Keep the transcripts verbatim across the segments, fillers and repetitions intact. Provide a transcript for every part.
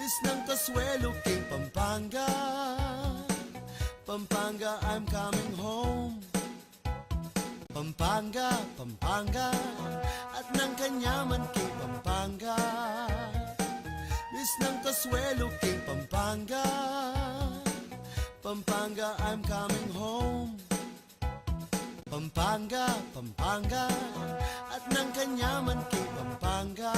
Misnang kasuelu king Pampanga, Pampanga, I'm coming home. Pampanga, Pampanga, atin nang kanyaman king Pampanga. Misnang kasuelu king Pampanga, Pampanga, I'm coming home. Pampanga, Pampanga, atin nang kanyaman king Pampanga.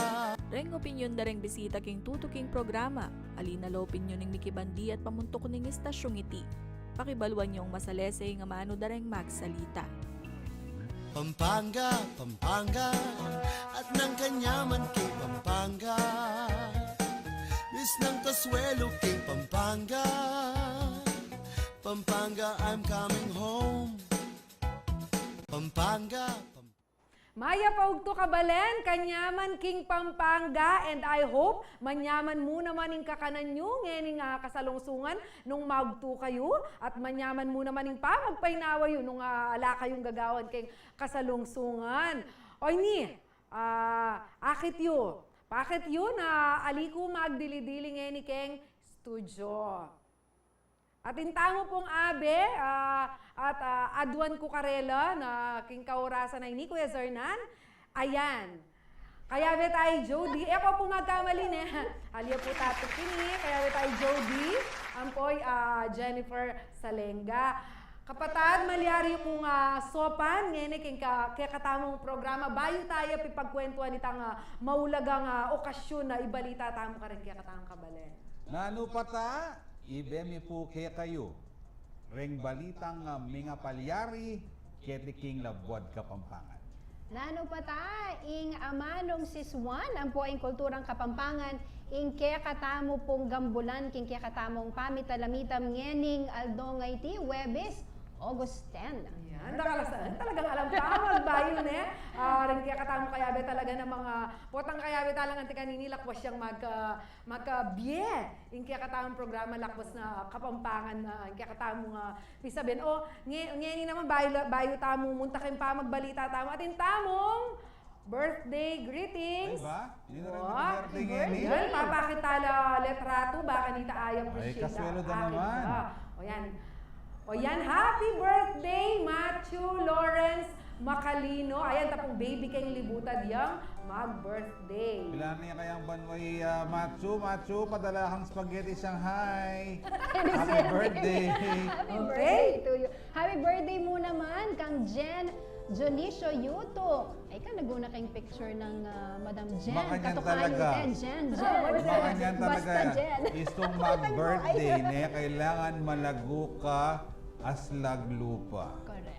Reng opinyon da reng bisita king tutuking programa. Ali na la opinyon ning mikibandi at pamuntuk ning istasyung iti. Pakibaluan yong masalese ing amanu da reng magsalita. Pampanga, Pampanga, atin nang kanyaman king Pampanga. Misnang kasuelu king Pampanga, Pampanga, I'm coming home. Pampanga, Pam- Mayap a ugtu, kabalen, kanyaman king Pampanga, and I hope manyaman mu naman ing kakanan yu ngening, ah, kasalungsungan nung maugtu kayu, at manyaman mu naman ing pamagpainawa yu nung, ah, ala kayung gagawan keng kasalungsungan. O ini, ah, akit yu, pakit yu na ali ku magdili-dili ngeni keng studio. Atin tamu pung abe, ah, at, ah, aduan ku karela na king kaurasan a ini, Kuya Zernan. Ayan. Kayabe ta i Jody. E ku pu magkamali ne. Ali ya pu tatu kini. Kayabe ta i Jody. Ampo i, ah, Jennifer Salenga. Kapatad, malyari kung, ah, sopan ngeni king ka-, kekatamung programa. Bayu taya pipagkwentuan itang, ah, maulagang, ah, okasyon na ibalita tamu karing kekatamung kabalen. Nanu pa ta? Ibe mi pu kekayu reng balitang, ah, mengapalyari keti king labuad Kapampangan. Nanu pa ta ing amanung sisuan ampo ing kulturang Kapampangan ing kekatamu pung gambulan king kekatamung pamitalamitam ngening aldo a iti, Huwebes, August ten. Yan, talaga, talagang alam ka, magbayu ne. Ah, ring kekatamung kayabe talaga na mga, potang kayabe talaga anti kanini, lakwas yang mag, ah, magkabie. Ing kekatamung programa, lakwas na Kapampangan, ah, ing kekatamung, ah, pisabian. O, nge-, ngeni naman, bayu la-, bayu tamu munta keng pamagbalita tamu. Atin tamung birthday greetings. Ay ba? Yun na rin. Wa, birthday ngeni. Yan, papakit ta la litrato, baka nita ayang. Ay, presenta. Kasuelo da naman. O, yan. O, yan. Happy birthday, Matthew Lawrence Macalino. Ayan, tapung baby keng Libutad yang mag-birthday. Pilan ne kayang banwa i, ah, Matthew? Matthew, padala kang spaghetti Shanghai. Happy birthday. Happy birthday to you. Happy birthday mu naman kang Jen Dionisio Yuto. Ay ka, naguna keng picture nang, ah, Madam Jen. Makanyan katukayo talaga. Jen, Jen. Makanyan talaga. Basta Jen. Istung mag-birthday ne, kailangan malagu ka aslag lupa. Correct.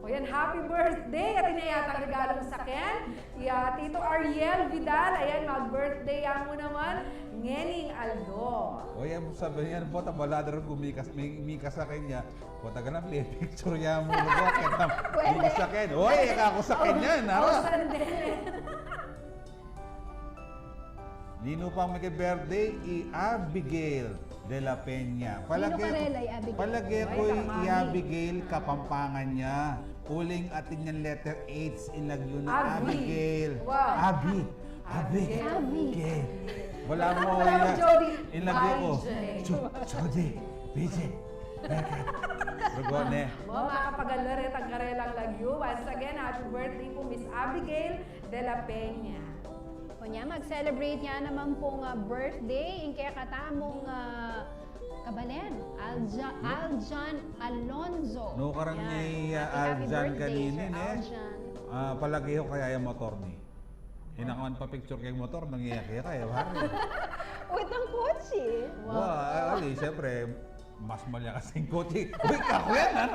O yan, happy birthday! At ini yata regalo sa ken. Ya, Tito Ariel Vidal, ayan, mag-birthday ya mu naman ngening aldo. O yan, sabi niya, po, tabalada rin gumikas, mi-, mikas sa kanya. Pota ka na, picture ya mu, lugo, kita, pwede. Di sa ken. Oy, ika ko sa kanya, nara. O, sandali. Ninu pang miki-birthday? I Abigail de la Peña. Ninu palage, karela i Abigail? Palage ku i Abigail, Kapampangan ya. Uling atin yang letter H, in lagyu na Abi. Abigail. Wow. Abi. Abi. Abigail. Abi. Gail. Wala mu, wala mu, Jody. In lagyu ku. B J. Jo-, Jody. B J. Rugo ne. Wa, makapagala retang karelang lagyu. Once again, happy birthday pu, Miss Abigail de la Peña. O nya, mag-celebrate ya naman pung, ah, birthday ing kekatamung, ah, kabalen, Alja-, Aljan Alonzo. Nukarin ne i, ah, Aljan kanini, ne? Ah, palage ku kaya yang motor ne. Inakaman pa picture keng motor, nang iya kaya, kaya, pare. Utang kotse. Wa, ali, siyempre, mas malya kasi ing kotse. Uy, kaku yan, ha?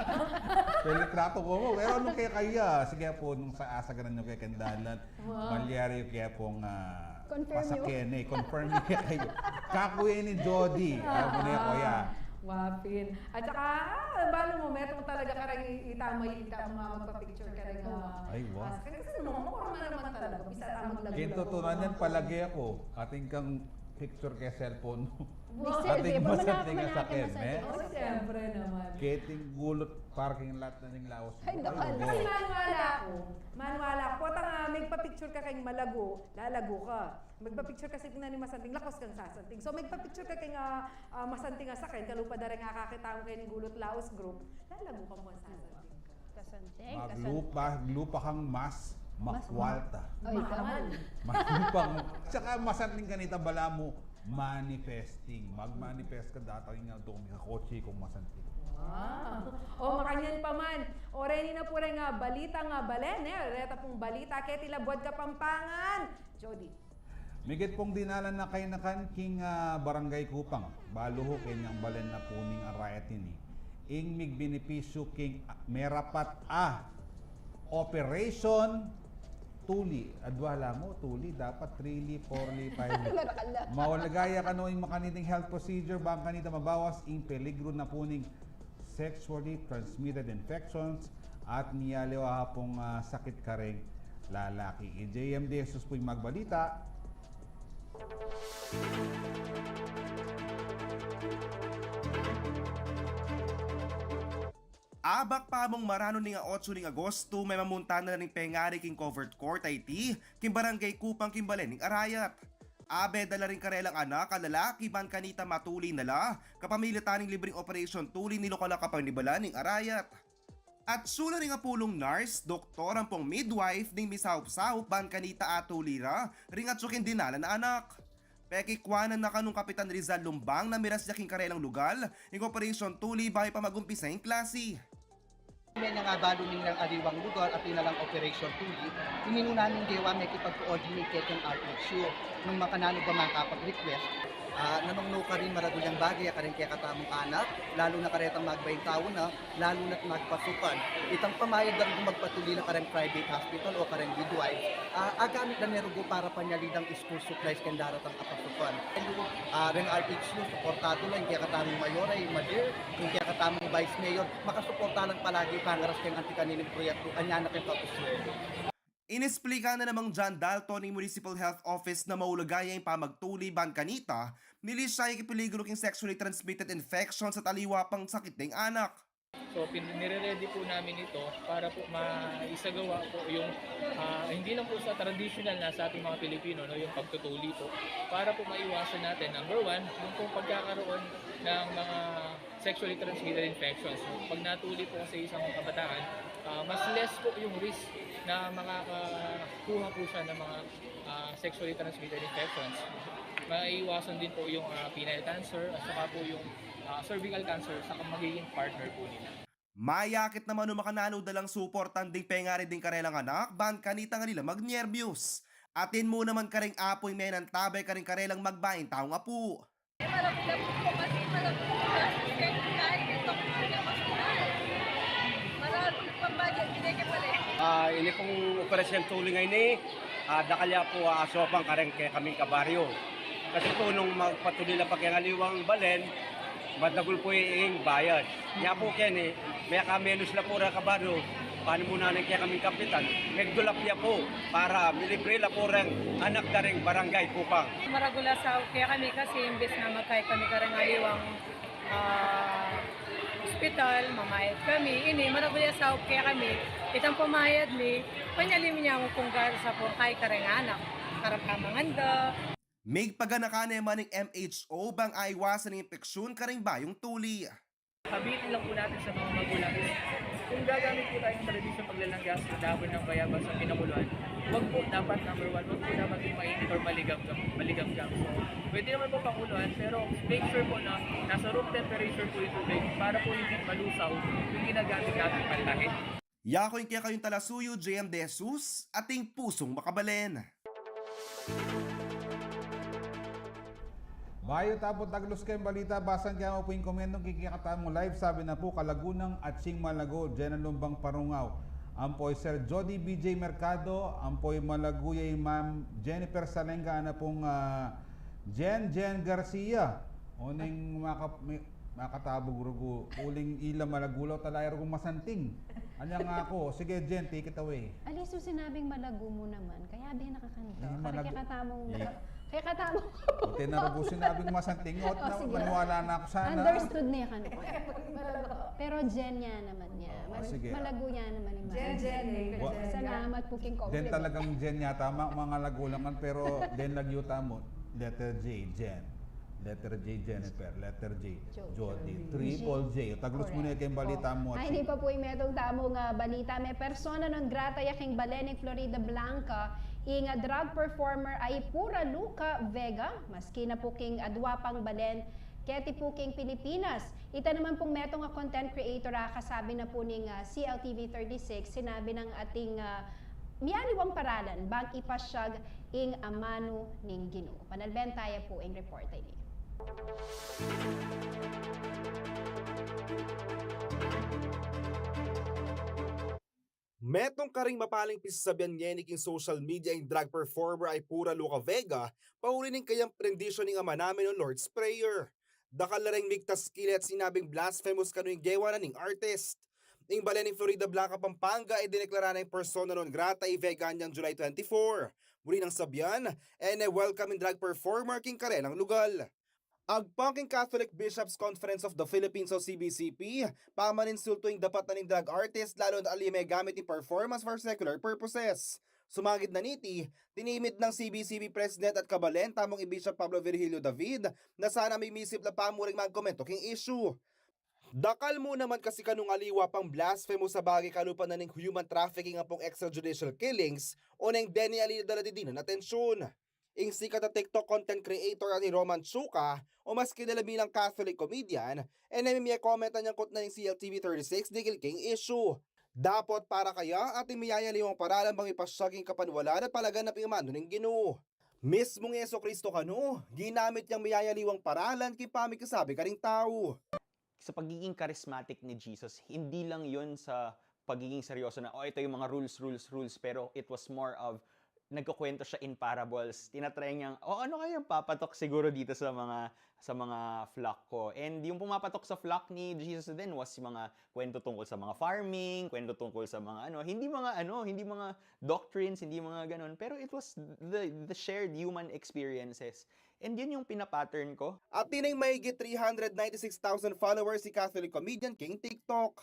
Pelitrato ku mu. Pero nung kaya, sige pu, nung sa asagaran yu kaya keng dalan, malyari yu kaya pung, ah, pasaken, e, confirm yu kaya. Kaku ini Jody. Amu ne, kuya. Wa pin. At saka, ah, balu mu, metung talaga kareng i-, itama, itama magpa-picture kareng, ah, ay, wa. Kasi, kasi, no, makurma naman talaga. Bisa ta maglagu-lagu. Kintutunan yan, palage ku. Atin kang picture ke cellphone mu. Wow. Ating masanting a saken, eh. Oh, siyempre naman. Keting gulut parking lot na ning lawas. Ay, naku. Kasi maniwala ako, maniwala ako, pota nga, magpa-picture ka keng malagu, lalagu ka. Magpa-picture ka king masanting, lakwas kang sasanting. So, magpa-picture ka king, ah, ah, masanting a saken, kalupa da ring akakit mu kening gulut lawas group, lalagu ka mu kang sasanting. Kasanting, kasanting. Maglupa, lupa kang mas, mas makwalta. Ay, mahal. Maglupa kang, tsaka masanting kanita bala mu manifesting. Mag-manifest ka, datang ing aldo, mikakotse kang masanting. Wow. O, makanyan pa man. O, reni na pu reng, ah, balita nga balen, eh. Reta pung balita, keti la buad Kapampangan. Jody. Migit pung dinalan na kayanakan king, ah, Barangay Kupang. Balu ho, kenyang balen na pu ning arayat ini. Ing migbenepisyu king, ah, merapat a operation tuli. Adwa la mu, tuli, dapat three-li, four-li, five-li. Mawalag ya kanu ing makaniting health procedure, bang kanita mabawas ing peligru na pu ning sexually transmitted infections at miyaliwa pung, ah, sakit kareng lalaki. I J M De Jesus pu ing magbalita. Abak pa mung maranu ning otsu ning Agosto, memamunta na la ring pengari king covered court a iti king Barangay Kupang king balen ning arayat. Abe da la ring karelang anak a lalaki ban kanita matuli na la kapamilatan ning libreng operation tuli ning lokal a kapanibalan ning arayat. Atsu la ring apulung nurse, doktor ampong midwife ning misaup-saup ban kanita atuli ra ring atsu king dinalan a anak. Pekikwanan na kanung Kapitan Rizal Lumbang na miras ya king karelang lugal ing operation tuli bayu pa mag-umpisa ing klasi. Manyang abalu ning aliwang lugar atin na lang operation tuli, iminuna ning gewa mekipag-coordinate keng R H U nung makananu ba makapag-request. Ah, nanung nukarin maragul yang bage ya kareng kekatamung anak, lalu na karetang magbayung tau na, lalu na't magpasukan. Itang pamayad da rin magpatuli la kareng private hospital o kareng midwife, ah, agamit da ne rugu para panyalidang school supplies keng daratang a pasukan. Ah, reng R H U, suportadu la ing kekatamung mayor a i Madir, ing kekatamung vice mayor, makasuporta lang palagi pangaras keng anti kanining proyektu, anya na keng kapusyon. Inesplika na namang John Dalton ning Municipal Health Office na maulaga ya ing pamagtuli ban kanita, milis ya king peligru king sexually transmitted infections at aliwa pang sakit ding anak. So, pin-, nire-ready po namin ito para po maisagawa po yung, ah, hindi lang po sa traditional na sa ating mga Pilipino, no, yung pagtutuli po. Para po maiwasan natin, number one, yung pong pagkakaroon ng mga sexually transmitted infections, no? Pag natuli po kasi isang kabataan, ah, mas less po yung risk na makakakuha po siya ng mga, ah, sexually transmitted infections. Maiiwasan din po yung, ah, penile cancer at saka po yung, ah, cervical cancer sa magiging partner po nila. Mayakit naman o makananu da lang suportan ding pengari ding karelang anak, ban kanita ngan ila magnerbiyos. Atin mu naman kareng apu ing menantabe kareng karelang magbayung taung apu. Malaki na po kasi malaki po kasi kahit ito po yung mas mahal. Marami pang budget, hindi ka pala. Ah, ini pung operasyon tuli ngeni, ah, dakal ya pu, ah, asopang kareng kekaming kabaryo. Kasi pu nung magpatuli la pa keng aliwang balen, madagul pu ing bayad. Nya pu keni, mekamenus la pu reng kabaryo, panimunan ning kekaming kapitan, megdulap ya pu para milibre la pu reng anak da ring Barangay Kupang. Maragul a saup kekami kasi imbes na magkayu kami kareng aliwang, ah, ospital, mamayad kami. Ini, maragul a saup kekami. Itang pamayad mi, panyali mi ne mu kung garu sa pung kayu kareng anak, kareng pamanganda. Migpaganaka ne man ing M H O bang aiwasan ing impeksyon kareng bayung tuli. Sabihin lang po natin sa mga magulang is, kung gagamit po tayong tradisyong paglalanggas sa dahon ng bayabas sa pinakuluan, wag po dapat, number one, wag po dapat yung mainit or maligamgam, maligamgam. So, pwede naman po pakuluan, pero make sure po na nasa room temperature po yung tubig para po hindi malusaw yung ginagamit nating panlaki. Yaku ing kekayung talasuyu, J M De Jesus, ating pusung makabalen. Bayu tamu pung taglus keng balita, basan ke mu pu ing komentu king kekatamung live, sabi na pu, Kalagunan atsing malagu, Jenna Lumbang Parungaw. Ampo i Sir Jody B J Mercado, ampo i malagu ya i Ma'am Jennifer Salenga, ana pung, ah, Jen, Jen Garcia. Oneng maka-, mi-, makatabug rugu, uling ila malagu la, tala ya rugu masanting. Anya nga aku, sige, Jen, take it away. Alisu sinabing malagu mu naman, kaya di nakakanta. Eh, kareng malagu. Kekatamung, eh, Kaya katamu ko. Buti na rin po sinabing masanting, ot na, sige, maniwala na ako sana. Understood na yan, ano ko. Pero Jen niya naman niya. Oo, mal-, sige. Malago niya naman yung Jen, Jen, eh. Wa- Jen, Jen. Salamat po king compliment. Jen talagang Jen yata, ma-, mga lagulangan, pero Jen lagyu tamu. Letter J, Jen. Letter J, Jennifer. Letter J, Jo-, Jody. Jody. Triple J. Correct. Taglos mu na king balita mu. Ay, di pa po yung metong tamu nga balita. May persona non grata ya king balen ning Floridablanca, ing, ah, drag performer ay Pura Luca Vega. Maski na po king adwa pang balen keti po king Pilipinas. Ita naman pong metong, ah, content creator, ah, kasabi na po ning, ah, C L T V thirty-six, sinabi na atin, ah, miyaliwang paralan bang ipasyag ing amanu ning Ginu. Panalben taya po ing report ini. Metung karing mapaling pisasabian ngeni king social media ing drag performer ay Pura Luca Vega, pauli ning kayang prendisyon ning Ama Namin o Lord's Prayer. Dakal la ring migtaskil at sinabing blasphemous kanu ing gewa na ning artist. Ing balen ning Floridablanca, Pampanga, e dineklara nang persona non grata i Vega nang July twenty-four. Muli nang sabian, e ne welcome ing drag performer king karelang lugal. Agpang king Catholic Bishops' Conference of the Philippines o C B C P, pamaninsultu ing dapat na ning drag artist, lalo na't ali megamit ing performance for secular purposes. Sumagid na niti, tinimid nang C B C P President at kabalen tamung i Bishop Pablo Virgilio David na sana mimisip la pa mu ring magkomento king issue. Dakal mu naman kasi kanung aliwa pang blasphemous a bage kalupa na ning human trafficking ampong extrajudicial killings o neng deni ali dala didinan atensyun. Ing sikat a TikTok content creator a i Roman Chuka, o mas kilala bilang Catholic comedian, e ne mie-comment anyangkut na ning C L T V thirty-six dikil king issue. Dapot para kaya atin miyayaliwang paralan bang ipasyag ing kapanwalan at palaganap ing amanu ning Ginu? Mismung Jesucristo kanu, ginamit yang miyayaliwang paralan king pamikasabi karing tau. Sa pagiging charismatic ni Jesus, hindi lang yun sa pagiging seryoso na, "Oh, ito yung mga rules, rules, rules," pero it was more of, nagkukwento siya in parables. Tinatry niyang, "Oh, ano kaya yung papatok siguro dito sa mga, sa mga flock ko?" And yung pumapatok sa flock ni Jesus din was yung mga kwento tungkol sa mga farming, kwento tungkol sa mga ano, hindi mga ano, hindi mga doctrines, hindi mga ganun. Pero it was the, the shared human experiences. And yun yung pinapattern ko. At tineng mahigit three hundred ninety-six thousand followers i Catholic comedian king TikTok.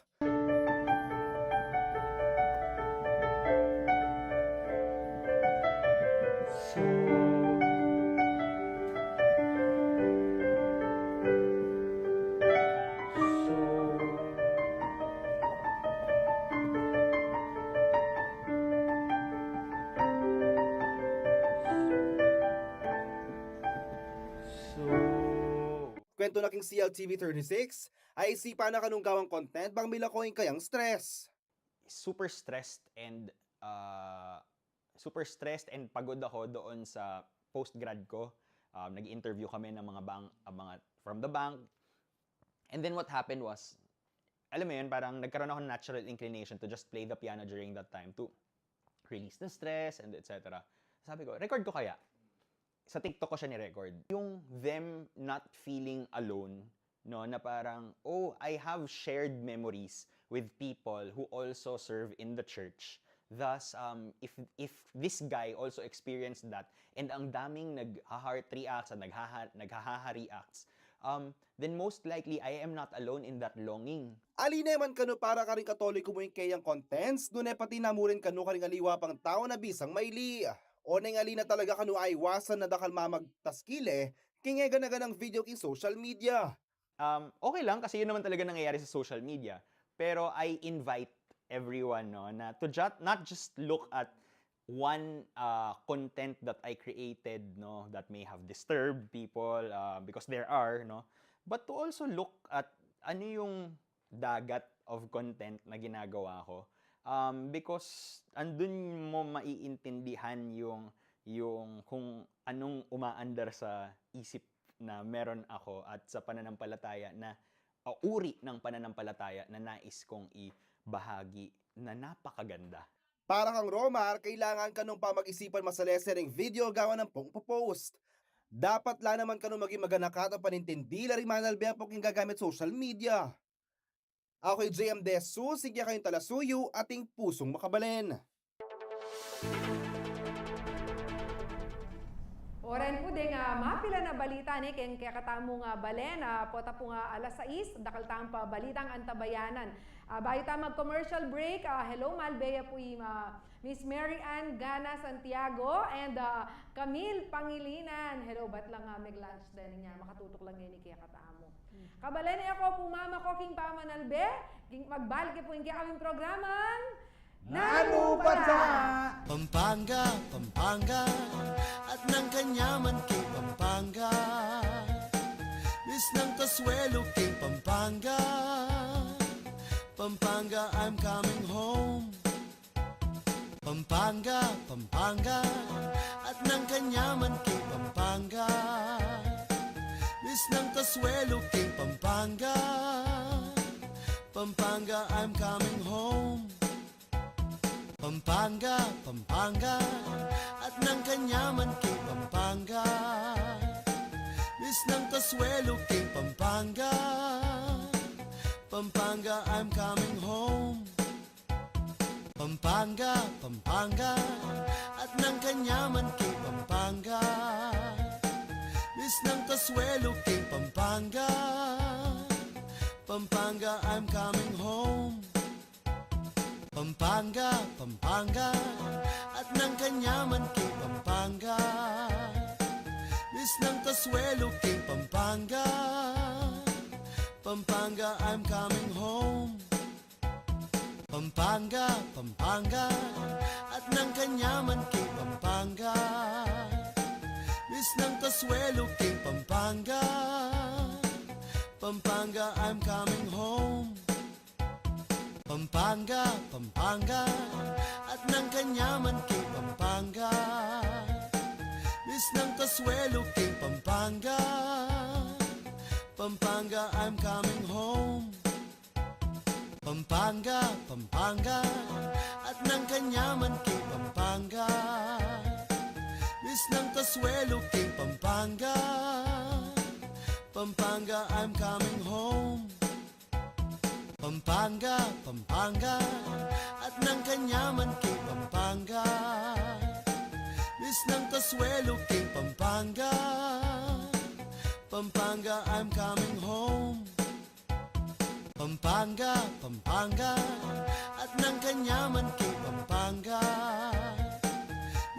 Kwento na king C L T V thirty-six, ay isipan na kanung gawang content bang milako ing kayang stress. Super stressed and, uh, super stressed and pagod ako doon sa post-grad ko. Um, nag-interview kami ng mga bank, uh, mga from the bank. And then what happened was, alam mo yun, parang nagkaroon ako ng natural inclination to just play the piano during that time to release the stress and et cetera. Sabi ko, "Record ko kaya?" Sa TikTok ko siya ni-record. Yung them not feeling alone, no, na parang, "Oh, I have shared memories with people who also serve in the church. Thus, um, if, if this guy also experienced that, and ang daming nagha-heart reacts at naghaha-, naghahaha reacts, um, then most likely I am not alone in that longing." Ali ne man kanu para karing Katoliko mu ing keyang contents, nune pati na mu rin kanu karing aliwa pang tau na bisang maili. O neng ali na talaga kanu aiwasan na dakal mamagtaskil e king e gana-ganang video king social media. Um, okay lang kasi yun naman talaga nangyayari sa social media. Pero I invite everyone, no, na to ju-, not just look at one, uh, content that I created, no, that may have disturbed people, uh, because there are, no, but to also look at ano yung dagat of content na ginagawa ko. Um, because andun mo maiintindihan yung, yung kung anong umaandar sa isip na meron ako at sa pananampalataya na, o uri ng pananampalataya na nais kong ibahagi na napakaganda. Para kang Romar, kailangan kanung pamag-isipan masalese ring video gawa ng pung popost. Dapat la naman kanung maging maganaka at panintindi la ring manalbe ampong king gagamit social media. Ako i J M De Jesus, sige kayong talasuyu, ating pusong makabalen. Oran pu de Nga mapilan a balita ne keng kekatamung balen, a, pota pu nga alas sais, dakal tamung balitang antabayanan. A, bayu ta mag-commercial break, a, hello, malbe ya pu i, a, Miss Mary Ann Gana Santiago and, a, Camille Pangilinan. Hello, bat lang, a, mag-lunch den inya, makatutok lang ngeni kekatamu. Kabalen, e ku pu mamako king pamanalbe, king magbalik ya pu ing kekaming programang Nanu pa ta? Pampanga, Pampanga, at nang kanyaman king Pampanga. Miss nang kasuelu king Pampanga. Pampanga, I'm coming home. Pampanga, Pampanga, at nang kanyaman king Pampanga. Miss nang kasuelu king Pampanga. Pampanga, I'm coming home. Pampanga, Pampanga, at nang kanyaman king Pampanga. Miss nang kasuelu king Pampanga. Pampanga, I'm coming home. Pampanga, Pampanga, at nang kanyaman king Pampanga. Miss nang kasuelu king Pampanga. Pampanga, I'm coming home. Pampanga, Pampanga, at nang kanyaman king Pampanga. Miss nang kasuelu king Pampanga. Pampanga, I'm coming home. Pampanga, Pampanga, at nang kanyaman king Pampanga. Miss nang kasuelu king Pampanga. Pampanga, I'm coming home. Pampanga, Pampanga, at nang kanyaman king Pampanga. Miss nang kasuelu king Pampanga. Pampanga, I'm coming home. Pampanga, Pampanga, at nang kanyaman king Pampanga. Miss nang kasuelu king Pampanga. Pampanga, I'm coming home. Pampanga, Pampanga, at nang kanyaman king Pampanga. Miss nang kasuelu king Pampanga. Pampanga, I'm coming home. Pampanga, Pampanga, at nang kanyaman king Pampanga.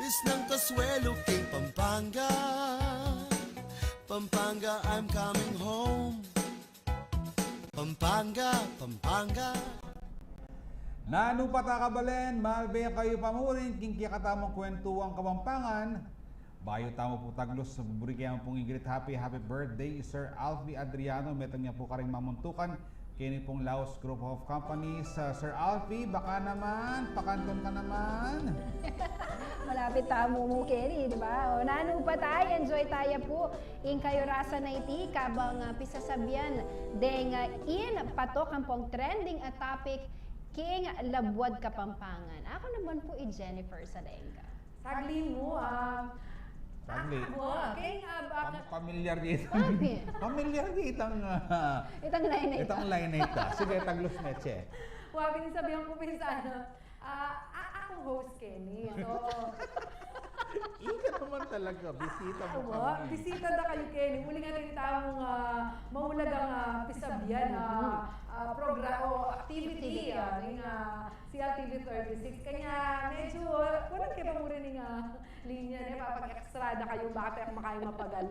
Miss nang kasuelu king Pampanga. Pampanga, I'm coming home. Pampanga, Pampanga. Nanu pa ta, kabalen, malbe kayu pa murin king kekatamung kwentuang Kapampangan. Bayu tamu pu taglus, buri ke mu pung i-greet happy, happy birthday, Sir Alfie Adriano, metung ya pu karing mamuntukan keni pung Laos Group of Companies. Ah, Sir Alfie, baka naman, pakantun ka naman. Malapit tamu mu keni, di ba? O, nanu pa ta, enjoy taya pu ing kayorasan a iti, kabang, ah, pisasabian deng, ah, in patok ampong trending a topic king labuad Kapampangan. Aku naman pu i Jennifer Salenga. Sagli mu, ah, sagli. Aku, ah, keng, ah, baka pam-, pamilyar kita. Sabi. Pamilyar kita itang, ah, itang line a ita. Itang line a ita. Sige, taglus me, Che. Wa, pin sabian ku pin sana, ah, a-, aku host keni. So, ika naman talaga, bisita mu kami. Bisita da kayu keni. Uling atin tamung, ah, maulagang, ah, pisabian, ah, ah, progra-, o activity, ah, ning, ah, C L T V thirty-six. Kanya, medyo, ah, kulang ke ba mu rin ning, ah, linya, ne? Papag-extra da kayu, baka makayu mapagal.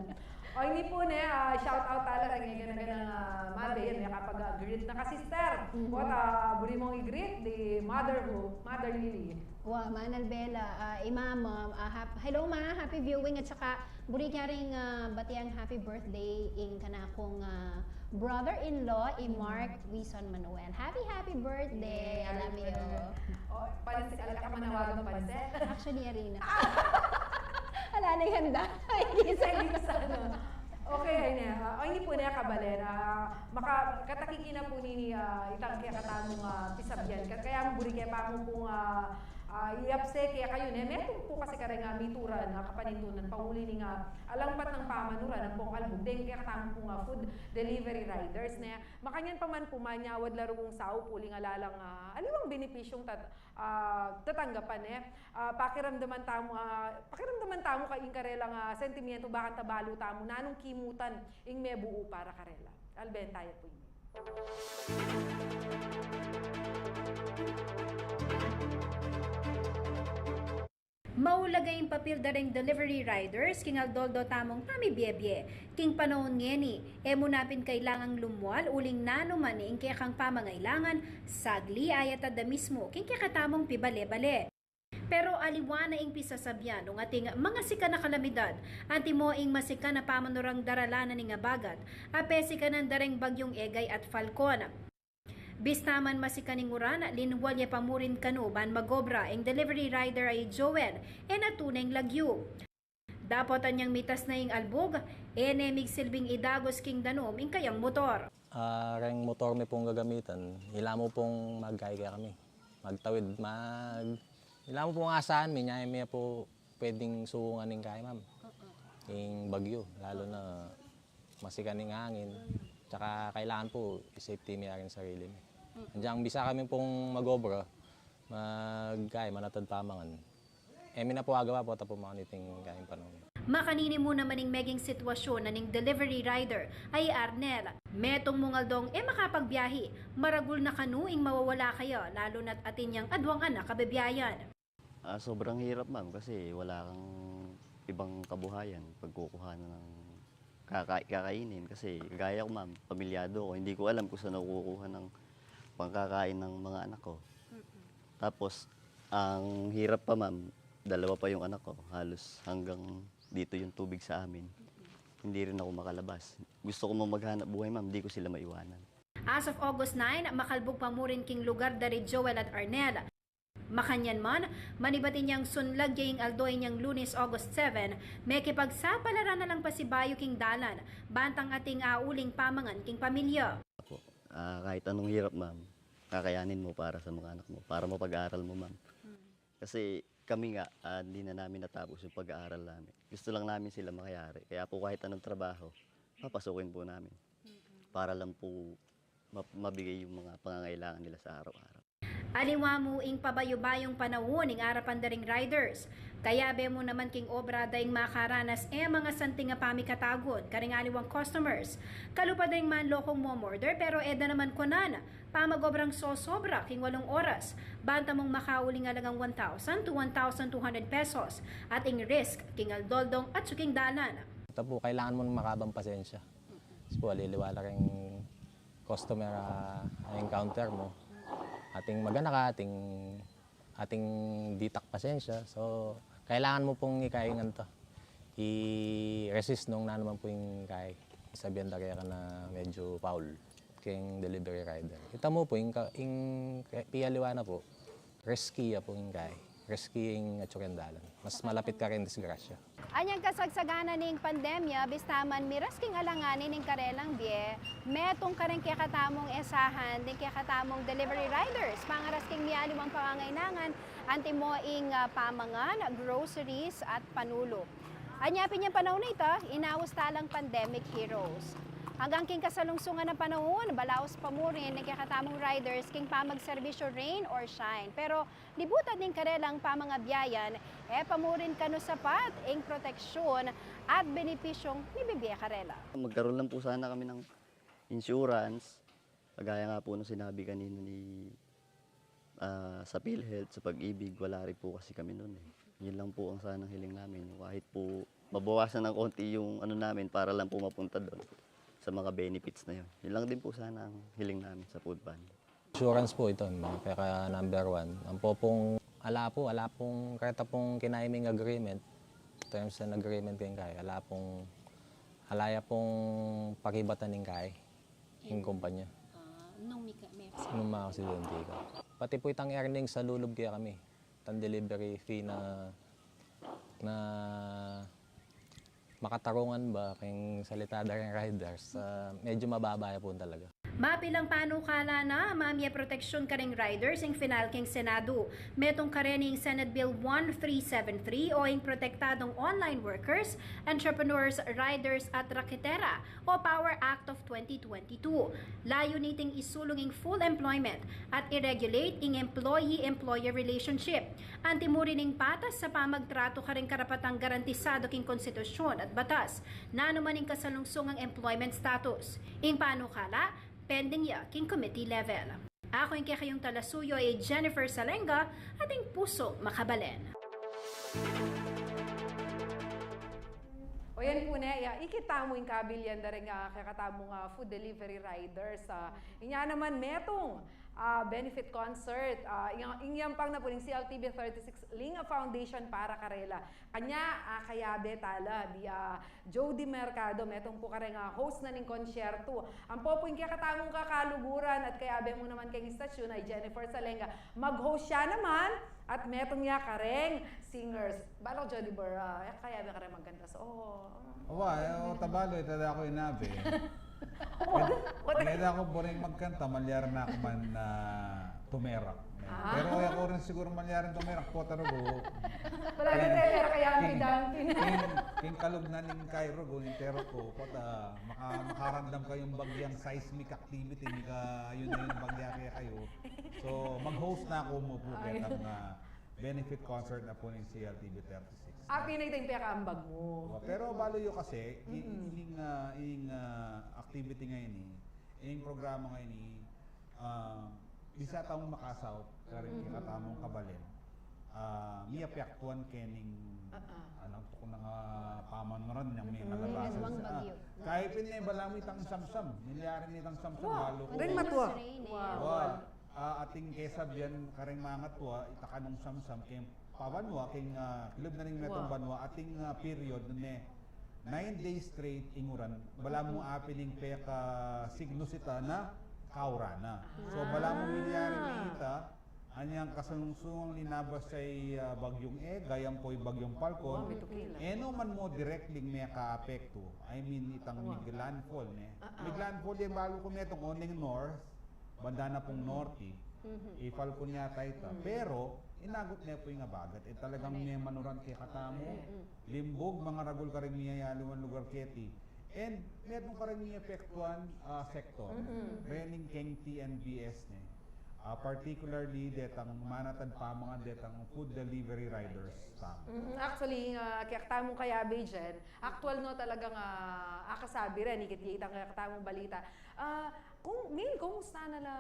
O, ini pu, ne, ah, shout out talaga, ngeni gana-gana, ah, malbe yan, ne, kapag, ah, greet na ka sister. Mhm. What, ah, buri mung i-greet, di mother who, Mother Lily. Wa, Manal Bella, ah, i Mama, ah, hap-, hello, Ma, happy viewing, at saka buri ke ring, ah, batiang happy birthday ing kanakung, ah, brother-in-law, i Mark Wison Manuel. Happy, happy birthday! I love you. O, pansit, ala ka manawagang pansit? Actually, ari na. Ala na ing handa. Ay, gisa, gisa, no? Okay, ay na. Ah, o, ini pu na, kabalen. Ah, maka-, katakiki na pu nini, ah, itang kekatamung, ah, pisabian. Ka-, kaya buri ke pa mu pung, ah, Ah, iapse kekayu ne, metung pu kasi kareng mituran a kapanindunan pauli ning alang patnang pamanuran ampong albug deng kekatamung pung food delivery riders ne. Makanyan pa man pu, manyawad la rung saup uling ala lang, ah, aliwang benepisyung tat-, ah, tatanggapan ne. Ah, pakiramdaman tamu, ah, pakiramdaman tamu ing karelang, ah, sentimientu, bakanta balu tamu nanung kimutan ing mebuu para karela. Albenta ya pu ini. Maulaga ing papil da reng delivery riders king aldo-aldo tamung pamibiebie. King panaun ngeni, e mu na pin kailangang lumual uling nanu man ing kekang pamangailangan, sagli a yatad da mismu king kekatamung pibale-bale. Pero aliwa na ing pisasabian nung ating mangasikan a kalamidad, antimo ing masikan a pamanurang daralanan ning abagat a pesikanan da reng bagyung Egay at Falcon. Bista man masikan ing uran, linwal ya pa mu rin kanu ban magobra ing delivery rider a i Joel, e na tune ing lagyu. Dapot anyang mitas na ing albug, e ne migsilbing idagus king danum ing kayang motor. Ah, reng motor mi pung gagamitan, ila mu pung magkaya kekami. Magtawid, mag-, ila mu pung asahan mi, nya mi pu pwedeng sukungan ing kaya, ma'am. Ing bagyu, lalo na masikan ing angin. Tsaka kailangan pu i-safety mi rin sarili mi. Anyang bisa kami pung magobra, magkaya, manatad pamangan. E mi na pu agawa pu, ta pu makanit ing kayang panaun. Makanini mu naman ing meging sitwasyun na ning delivery rider a i Arnel. Metung mung aldong e makapagbiahi, maragul na kanu ing mawawala kaya, lalo na't atin yang aduang anak a bebiayan. Ah, sobrang hirap, ma'am, kasi wala kang ibang kabuhayan pagkukuhanan ng kaka-, kakainin. Kasi gaya ko, ma'am, pamilyado ko. Hindi ko alam kung saan ako kukuha ng pangkakain ng mga anak ko. Tapos, ang hirap pa, ma'am, dalawa pa yung anak ko. Halos hanggang dito yung tubig sa amin. Hindi rin ako makalabas. Gusto ko mang maghanap buhay, ma'am, hindi ko sila maiwanan. As of August nine, makalbug pa mu rin king lugar da ri Joel at Arnel. Makanyan man, manibat inyang sunlag ya ing aldo inyang Lunes, August seven, mekipagsapalaran na lang pasibayu king dalan, bantang ating auling pamangan king pamilya. Ah, kahit anong hirap, ma'am, kakayanin mo para sa mga anak mo, para mapag-aral mo, ma'am. Kasi kami nga, ah, hindi na namin natapos yung pag-aaral namin. Gusto lang namin sila makayari. Kaya po kahit anong trabaho, papasukin po namin. Para lang po ma-, mabigay yung mga pangangailangan nila sa araw-araw. Aliwa mu ing pabayu-bayung panaun ing arapan da ring riders. Kayabe mu naman king obra da ing makaranas e mangasanting a pamikatagun karing aliwang customers. Kalupa da ring manlokong momorder, pero e da naman kunan pamagobrang sosobra king walung oras. Banta mung makauling alagang one thousand to one thousand two hundred pesos at ing risk king aldo-aldong atsu king dalan. Ita pu, kailangan mu makabang pasensya. Kasi pu, aliliwa la ring customer a, a encounter mu. Ating mag-anak, ating, ating ditak pasensya. So, kailangan mu pung ikaingan to. I-resist nung nanu man pu ing kai. Sabian da keka na medyo foul king delivery rider. Ita mu pu, ing ka-, ing ka-, pialiwa na pu. Risky ya pu ing kai. Risky ing atsu keng dalan. Mas malapit ka king disgrasya. Anyang kasagsagan na ning pandemya, bista man miras king alanganin ing karelang bie, metung kareng kekatamung esahan ding kekatamung delivery riders, pangaras king mialiwang pangangailangan, antimo ing, ah, pamangan, groceries, at panulu. Anya pin yang panaun a ita, inaus talang pandemic heroes. Anggang king kasalungsungan a panaun, balaus pa mu rin ing kekatamung riders king pamagserbisyu, rain or shine. Pero libutan ning karelang pamangabiayan, e pa mu rin kanu sapat ing proteksyun at benepisyung mibibie karela. Magkaroon lang po sana kami ng insurance, kagaya nga po nung sinabi kanina ni, ah, sa PhilHealth, sa Pag-ibig, wala rin po kasi kami nun eh. Yun lang po ang sanang hiling namin, yung kahit po mabawasan ng konti yung ano namin para lang po mapunta doon sa mga benefits na yun. Yun lang din po sana ang hiling namin sa food pantry. Insurance po ito, mga peka number one. Ampo pung ala po, ala pung, kareta pung kinaiming agreement, terms and agreement king kai, ala pung, ala ya pung pakibatan ning kai ing kumpanya. Ah, nung mika-, may Nung mga aksidente ka. Pati po itang earnings sa lulub kaya kami. Itang delivery fee na, na makatarungan ba, king salita da ring riders, ah, medyo mababa ya po talaga. Mapilang panukala na mamie proteksyun kareng riders ing final king Senado. Metung karening Senate Bill one three seven three o ing protektadung online workers, entrepreneurs, riders at raketera o POWER Act of twenty twenty-two. Layun niting isulung ing full employment at i-regulate ing employee-employer relationship. Anti mu rin ing patas a pamagtratu kareng karapatang garantisadu king konstitusyun at batas, nanu man ing kasalungsungang employment status. Ing panukala, pending ya king committee level. Aku ing kekayung talasuyu a i Jennifer Salenga, atin pusung makabalen. O yan pu ne, ya, ikit tamu ing kabilyan da ring kekatamung food delivery riders. Ah, inya naman metung, ah, benefit concert. Ah, inya, inya pang na pu ning C L T V thirty-six Linga Foundation para karela. Kanya, ah, kayabe tala, di, ah, Jody Mercado, metung pu kareng, ah, host na ning konsyertu. Ampo pu ing kekatamung kakaluguran at kayabe mu naman keng istasyun a i Jennifer Salenga. Mag-host ya naman at metung ya kareng singers. Balu ku Jody Ber, ah, kayabe kareng magkanta sa, oh. Wa, e, o, tabalu, e, tada ku inabe. What? What? Kaya da ku buring magkanta, malyari na ku man, ah, tumerak. Ah. Pero e ku rin siguru malyaring tumerak, pota rugu. Wala na tayo, pero kaya ang king, pidangin. King, king kalugnan ning Cairo, gu, ning Terok ku, pota, maka-, makaramdam kayung bagyang seismic activity, nika, ayun na yung bagya kaya kayu. So, mag-host na ku mu pu ketang, ah, benefit concert na pu ning C L T V thirty-six. Atin na ita ing pekaambag mu. Wa, pero balu yu kasi, i-, ing, ah, ing, ah, activity ngeni, ing programa ngeni, ah, bisa tamung makasaup kareng kekatamung kabalen. Ah, miapektuan kening, alang tuknang, ah, pamanuran yang mengalabasan. Kaybat pin ne balamu itang samsam, milyari ne itang samsam, wa, balu ku. Ring matua. Wa. Ah, atin kesabian kareng mangatua, ita kanung samsam, keng pabanua, keng, ah, kilub na ning metung banua, atin, ah, period ne nine days straight ing uran, balamu apin ing pekasignu sita na kauran na. So, balamu milyari ne ita, anyang kasalungsungang linabas ya i, ah, Bagyung Egay, ampo i Bagyung Falcon, e no man mu directly mekaapektu. I mean, itang mig-landfall, ne? Mig-landfall yang balu ku metung, oneng north, banda na pung norte, i Falcon yata ita. Pero, inagut ne pu ing abagat. E talagang memanuran kekatamu, limbug, mangaragul kareng miyayaliwang lugar keti. And, metung kareng miyapektuan, ah, sektor. Rening keng T N B S ne. Ah, particularly, detang manatad pamangan, detang food delivery riders tamu. Mm, actually, ah, kekatamung kayabe dyan, actual no talagang, ah, akasabi rin, ikit ya itang kekatamung balita. Ah, Kung, Min, kumusta na la,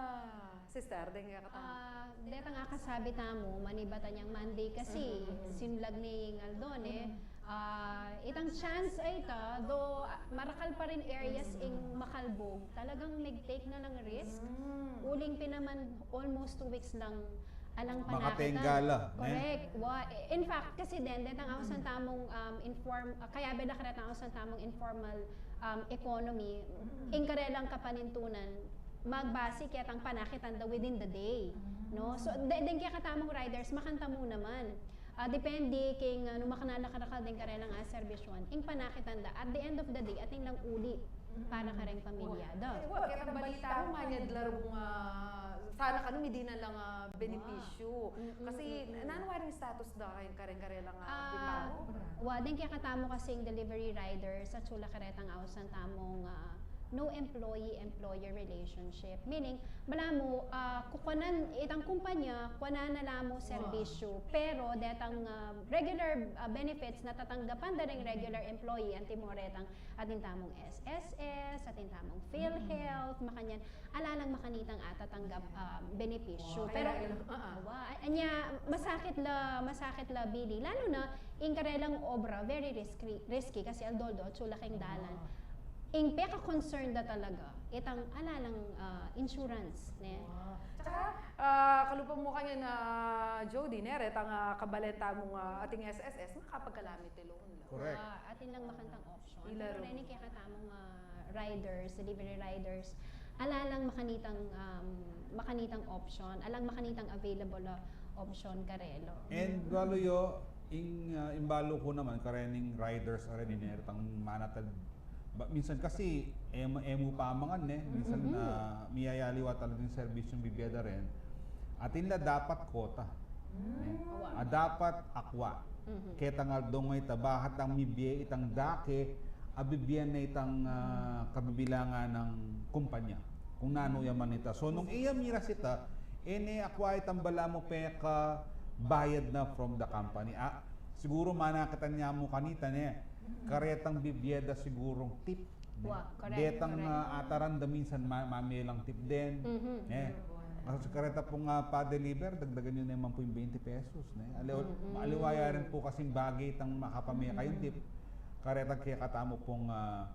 sister, deng kekatamu? Ah, detang akasabi tamu, manibat a nyang Monday kasi, sinulag ne ing aldo ne. Ah, itang chance a ita, though, ah, marakal pa rin areas ing makalbug, talagang nag-take na lang risk. Uling pin naman, almost two weeks lang alang panakitan. Correct. Wa, in fact, kasi den, detang ausan tamung, um, inform-, ah, kayabe la karetang ausan tamung informal, um, economy, ing karelang kapanintunan, magbase ketang panakitan da within the day, no? So, de-, deng kekatamung riders, makanta mu naman. Ah, depende king, ah, nung makanyan la karakal deng karelang aserbisyuan, ing panakitan da, at the end of the day, atin lang uli para kareng pamilya da. Ay, wa, ketang balita mu, manyad la rung, ah, sana kanu, midinan lang, ah, benepisyu. Kasi, nanu wari ing status da kareng, kareng karelang, ah, piparu? Wa, deng kekatamu kasing delivery riders, atsu la karetang ausan tamung, ah, no employee-employer relationship. Meaning, balamu, ah, kukuanan, itang kumpanya, kuanan na la mu serbisyu, pero detang, ah, regular, ah, benefits na tatanggapan da ring regular employee, antimo retang atin tamung S S S, atin tamung PhilHealth, makanyan, ala lang makanitang atatanggap, ah, benepisyu. Pero, wa, anya, masakit la, masakit la, Billy. Lalo na, ing karelang obra, very risky, risky kasi aldo-aldo, atsu la keng dalan. Ing peka-concern da talaga, itang ala lang, ah, insurance, ne? Tsaka, ah, kalupa mu kanyan, Jody, ne, retang, ah, kabalen tamung, ah, ating S S S, makapagkalamity loan la. Correct. Ah, atin lang makantang option. Pero reni kekatamung, ah, riders, delivery riders, ala lang makanitang, um, makanitang option, alang makanitang available a option karela. And balu yu, ing, ah, ing balu ku naman, karening riders, kareni ne retang manatad Ba, minsan kasi, e mu, e mu pamangan, ne? Minsan, ah, miyayaliwa talaga ing serbisyung bibie da ren. Atin la dapat kota. Ne? A, dapat akua. Ketang aldo nga ita, bahat dang mibie itang dake, a bibie na itang, ah, kabibilangan nang kumpanya. Kung nanu ya man ita. So, nung iya miras ita, e ne akua itang balamu pekabayad na from the company. A, siguru manakit ya mu kanita, ne? Karetang bibie da sigurung tip, ne? Wa, correct, detang, correct. Ah, ataran da minsan ma-, mamelang tip din, ne? Kasi kareta pung, ah, pa-deliver, dagdagan yu naman pu ing twenty pesos, ne? Aliw-, aliwa ya rin pu kasing bage itang makapame kayung tip. Kareta kekatamu pung, ah,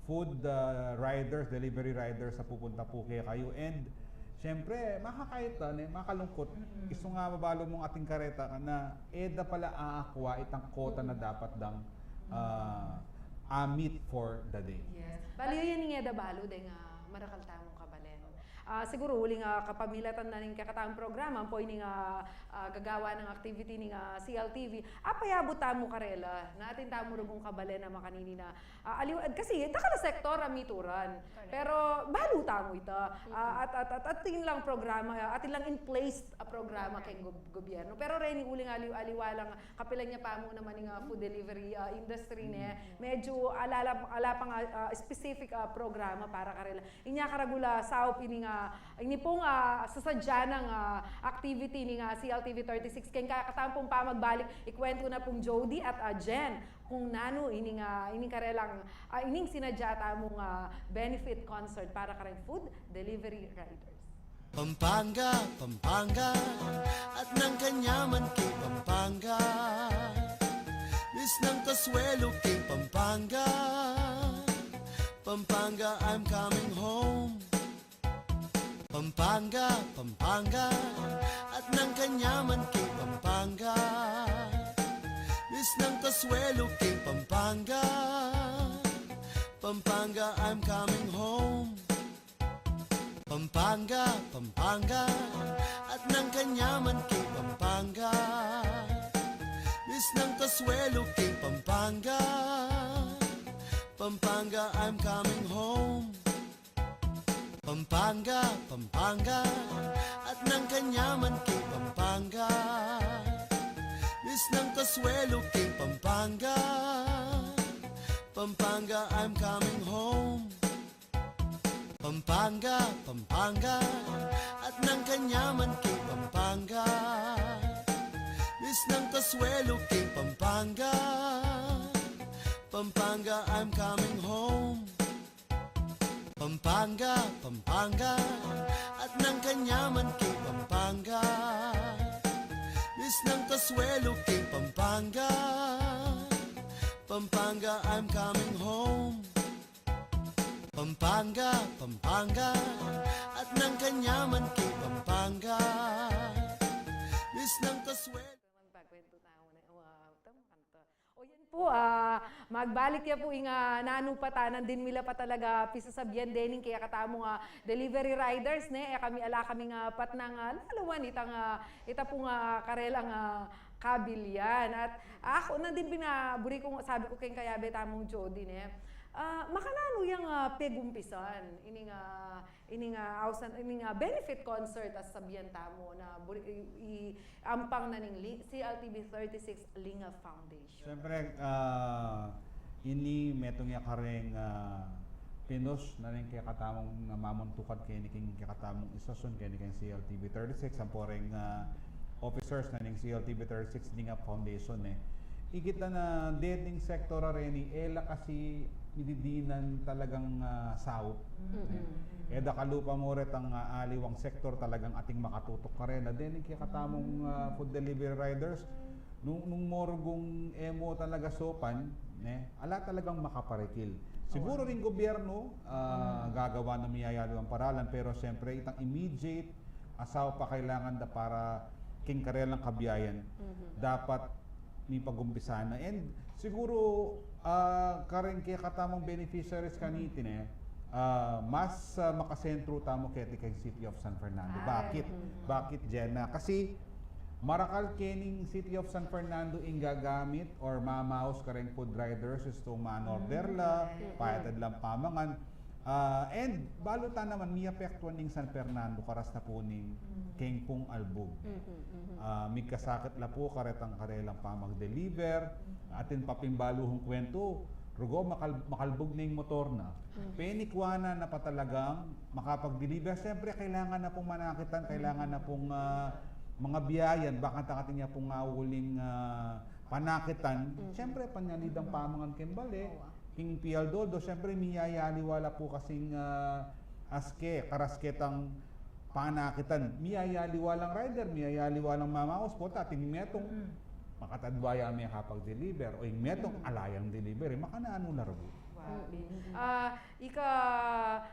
food, ah, riders, delivery riders a pupunta pu kekayu. And, siyempre, makakayat, ne? Makalungkot. Isu nga mabalu mung atin kareta ka na, e da pala aakua itang kota na dapat dang, ah, a-meet for the day. Yes. Bali, yan ing e da balu deng, ah, marakal tamung kabalen. Ah, siguru, uling, ah, kapamilatan na ning kekatamung programa, ampo ining, ah, ah, gagawan nang activity ning, ah, C L T V. Apayabut tamu karela, na atin tamu rugung kabalen a makanini na, ah, aliw-, kasi, dakal a sektor a mituran. Correct. Pero, balu tamu ita. Ah, at, at, at, atin lang programa, atin lang in place a programa keng gob-, gobyerno. Pero reni uling aliw-, aliwa lang, kapilan ya pamu naman ing, ah, food delivery, ah, industry, ne? Medyo ala, ala, ala pang, ah, ah, specific, ah, programa para karela. Inya karagul a saup ini nga, ini pung, ah, sasadya nang, ah, activity ning, ah, C L T V thirty-six. Keng kekatamu pung pamagbalik, ikwentu na pung Jody at, ah, Jen kung nanu ining, ah, ining karelang, ah, ining sinadya tamung, ah, benefit concert para kareng food delivery riders. Pampanga, Pampanga, at nang kanyaman king Pampanga. Bis nang kasuelo king Pampanga. Pampanga, I'm coming home. Pampanga, Pampanga, at nang kanyaman king Pampanga. Bis nang kasuelo king Pampanga. Pampanga, I'm coming home. Pampanga, Pampanga, at nang kanyaman king Pampanga. Bis nang kasuelo king Pampanga. Pampanga, I'm coming home. Pampanga, Pampanga, at nang kanyaman king Pampanga. Bis nang kasuelo king Pampanga. Pampanga, I'm coming home. Pampanga, Pampanga, at nang kanyaman king Pampanga. Bis nang kasuelo king Pampanga. Pampanga, I'm coming home. Pampanga, Pampanga, at nang kanyaman king Pampanga. Bis nang kasuelo king Pampanga. Pampanga, I'm coming home. Pampanga, Pampanga, at nang kanyaman king Pampanga. Bis nang kasuelo. Magpakwentu tamu na, wa, tamang kanta. O yan pu, ah, magbalik ya pu ing, ah, nanu pa ta, nandin mi la pa talaga pisasabian dening kekatamung, ah, delivery riders, ne? E kami ala kaming, ah, patnang, ah, lalawan itang, ah, ita pung, ah, karelang, ah, kabilian. At, ah, aku, nandin pin, ah, buri kung sabi ku keng kayabe tamung Jody, ne? Ah, makananu yang, ah, pegumpisan ining, ah, ining, ah, ausan, ining, ah, benefit concert a sasabian tamu na buri, i, i, ampang na ning li-, C L T V thirty-six Lingap Foundation. Siyempre, ah, ini metung ya kareng, ah, pinus na ning kekatamung, ah, mamuntukan keni keng kekatamung istasyun keni keng C L T V thirty-six, ampo reng, ah, officers na ning C L T V thirty-six Lingap Foundation, e. Ikit na na deting sektor a reni, e la kasi mididinan talagang, ah, saup. E da kalupa mu retang, ah, aliwang sektor talagang ating makatutuk karela. Dening kekatamung, ah, food delivery riders, nung, nung mu rugung e mu talaga saupan, ne, ala talagang makaparikil. Siguru ring gobyerno, ah, gagawa na miyayaliwang paralan, pero siyempre, itang immediate a saup a kailangan da para king karelang kabiayan, dapat mipagumpisan na. And siguru, ah, kareng kekatamung beneficiaries kaniti, ne, ah, mas, ah, makasentro tamu keti keng City of San Fernando. Bakit? Bakit, Jenna? Kasi Marakal kening City of San Fernando ing gagamit or mamaus kareng food riders, istu man-order la, payatad lang pamangan. Ah, and balu ta naman, miapektuan ning San Fernando karas na pu ning keng pung albug. Ah, migkasakit la pu karetang karelang pamag-deliver. Atin pa pin balu hung kuwentu, rugo, makal-, makalbug na ing motor na. Penikwanan na pa talagang makapag-deliver. Siyempre, kailangan na pung manakitan, kailangan na pung, ah, mangabiayan, baka ta atin ya pung auling, ah, panakitan. Siyempre, panyalidang pamangan keng bale, king pialdoldo, siyempre, miyayaliwa la pu kasing, ah, aske, karas ketang panakitan. Miyayaliwa lang rider, miyayaliwa lang mamaus, pota, atin metung makatadwa ya makapag-deliver, o ing metung ala yang delivery, makananu la rugo. Wow. Ah, ika,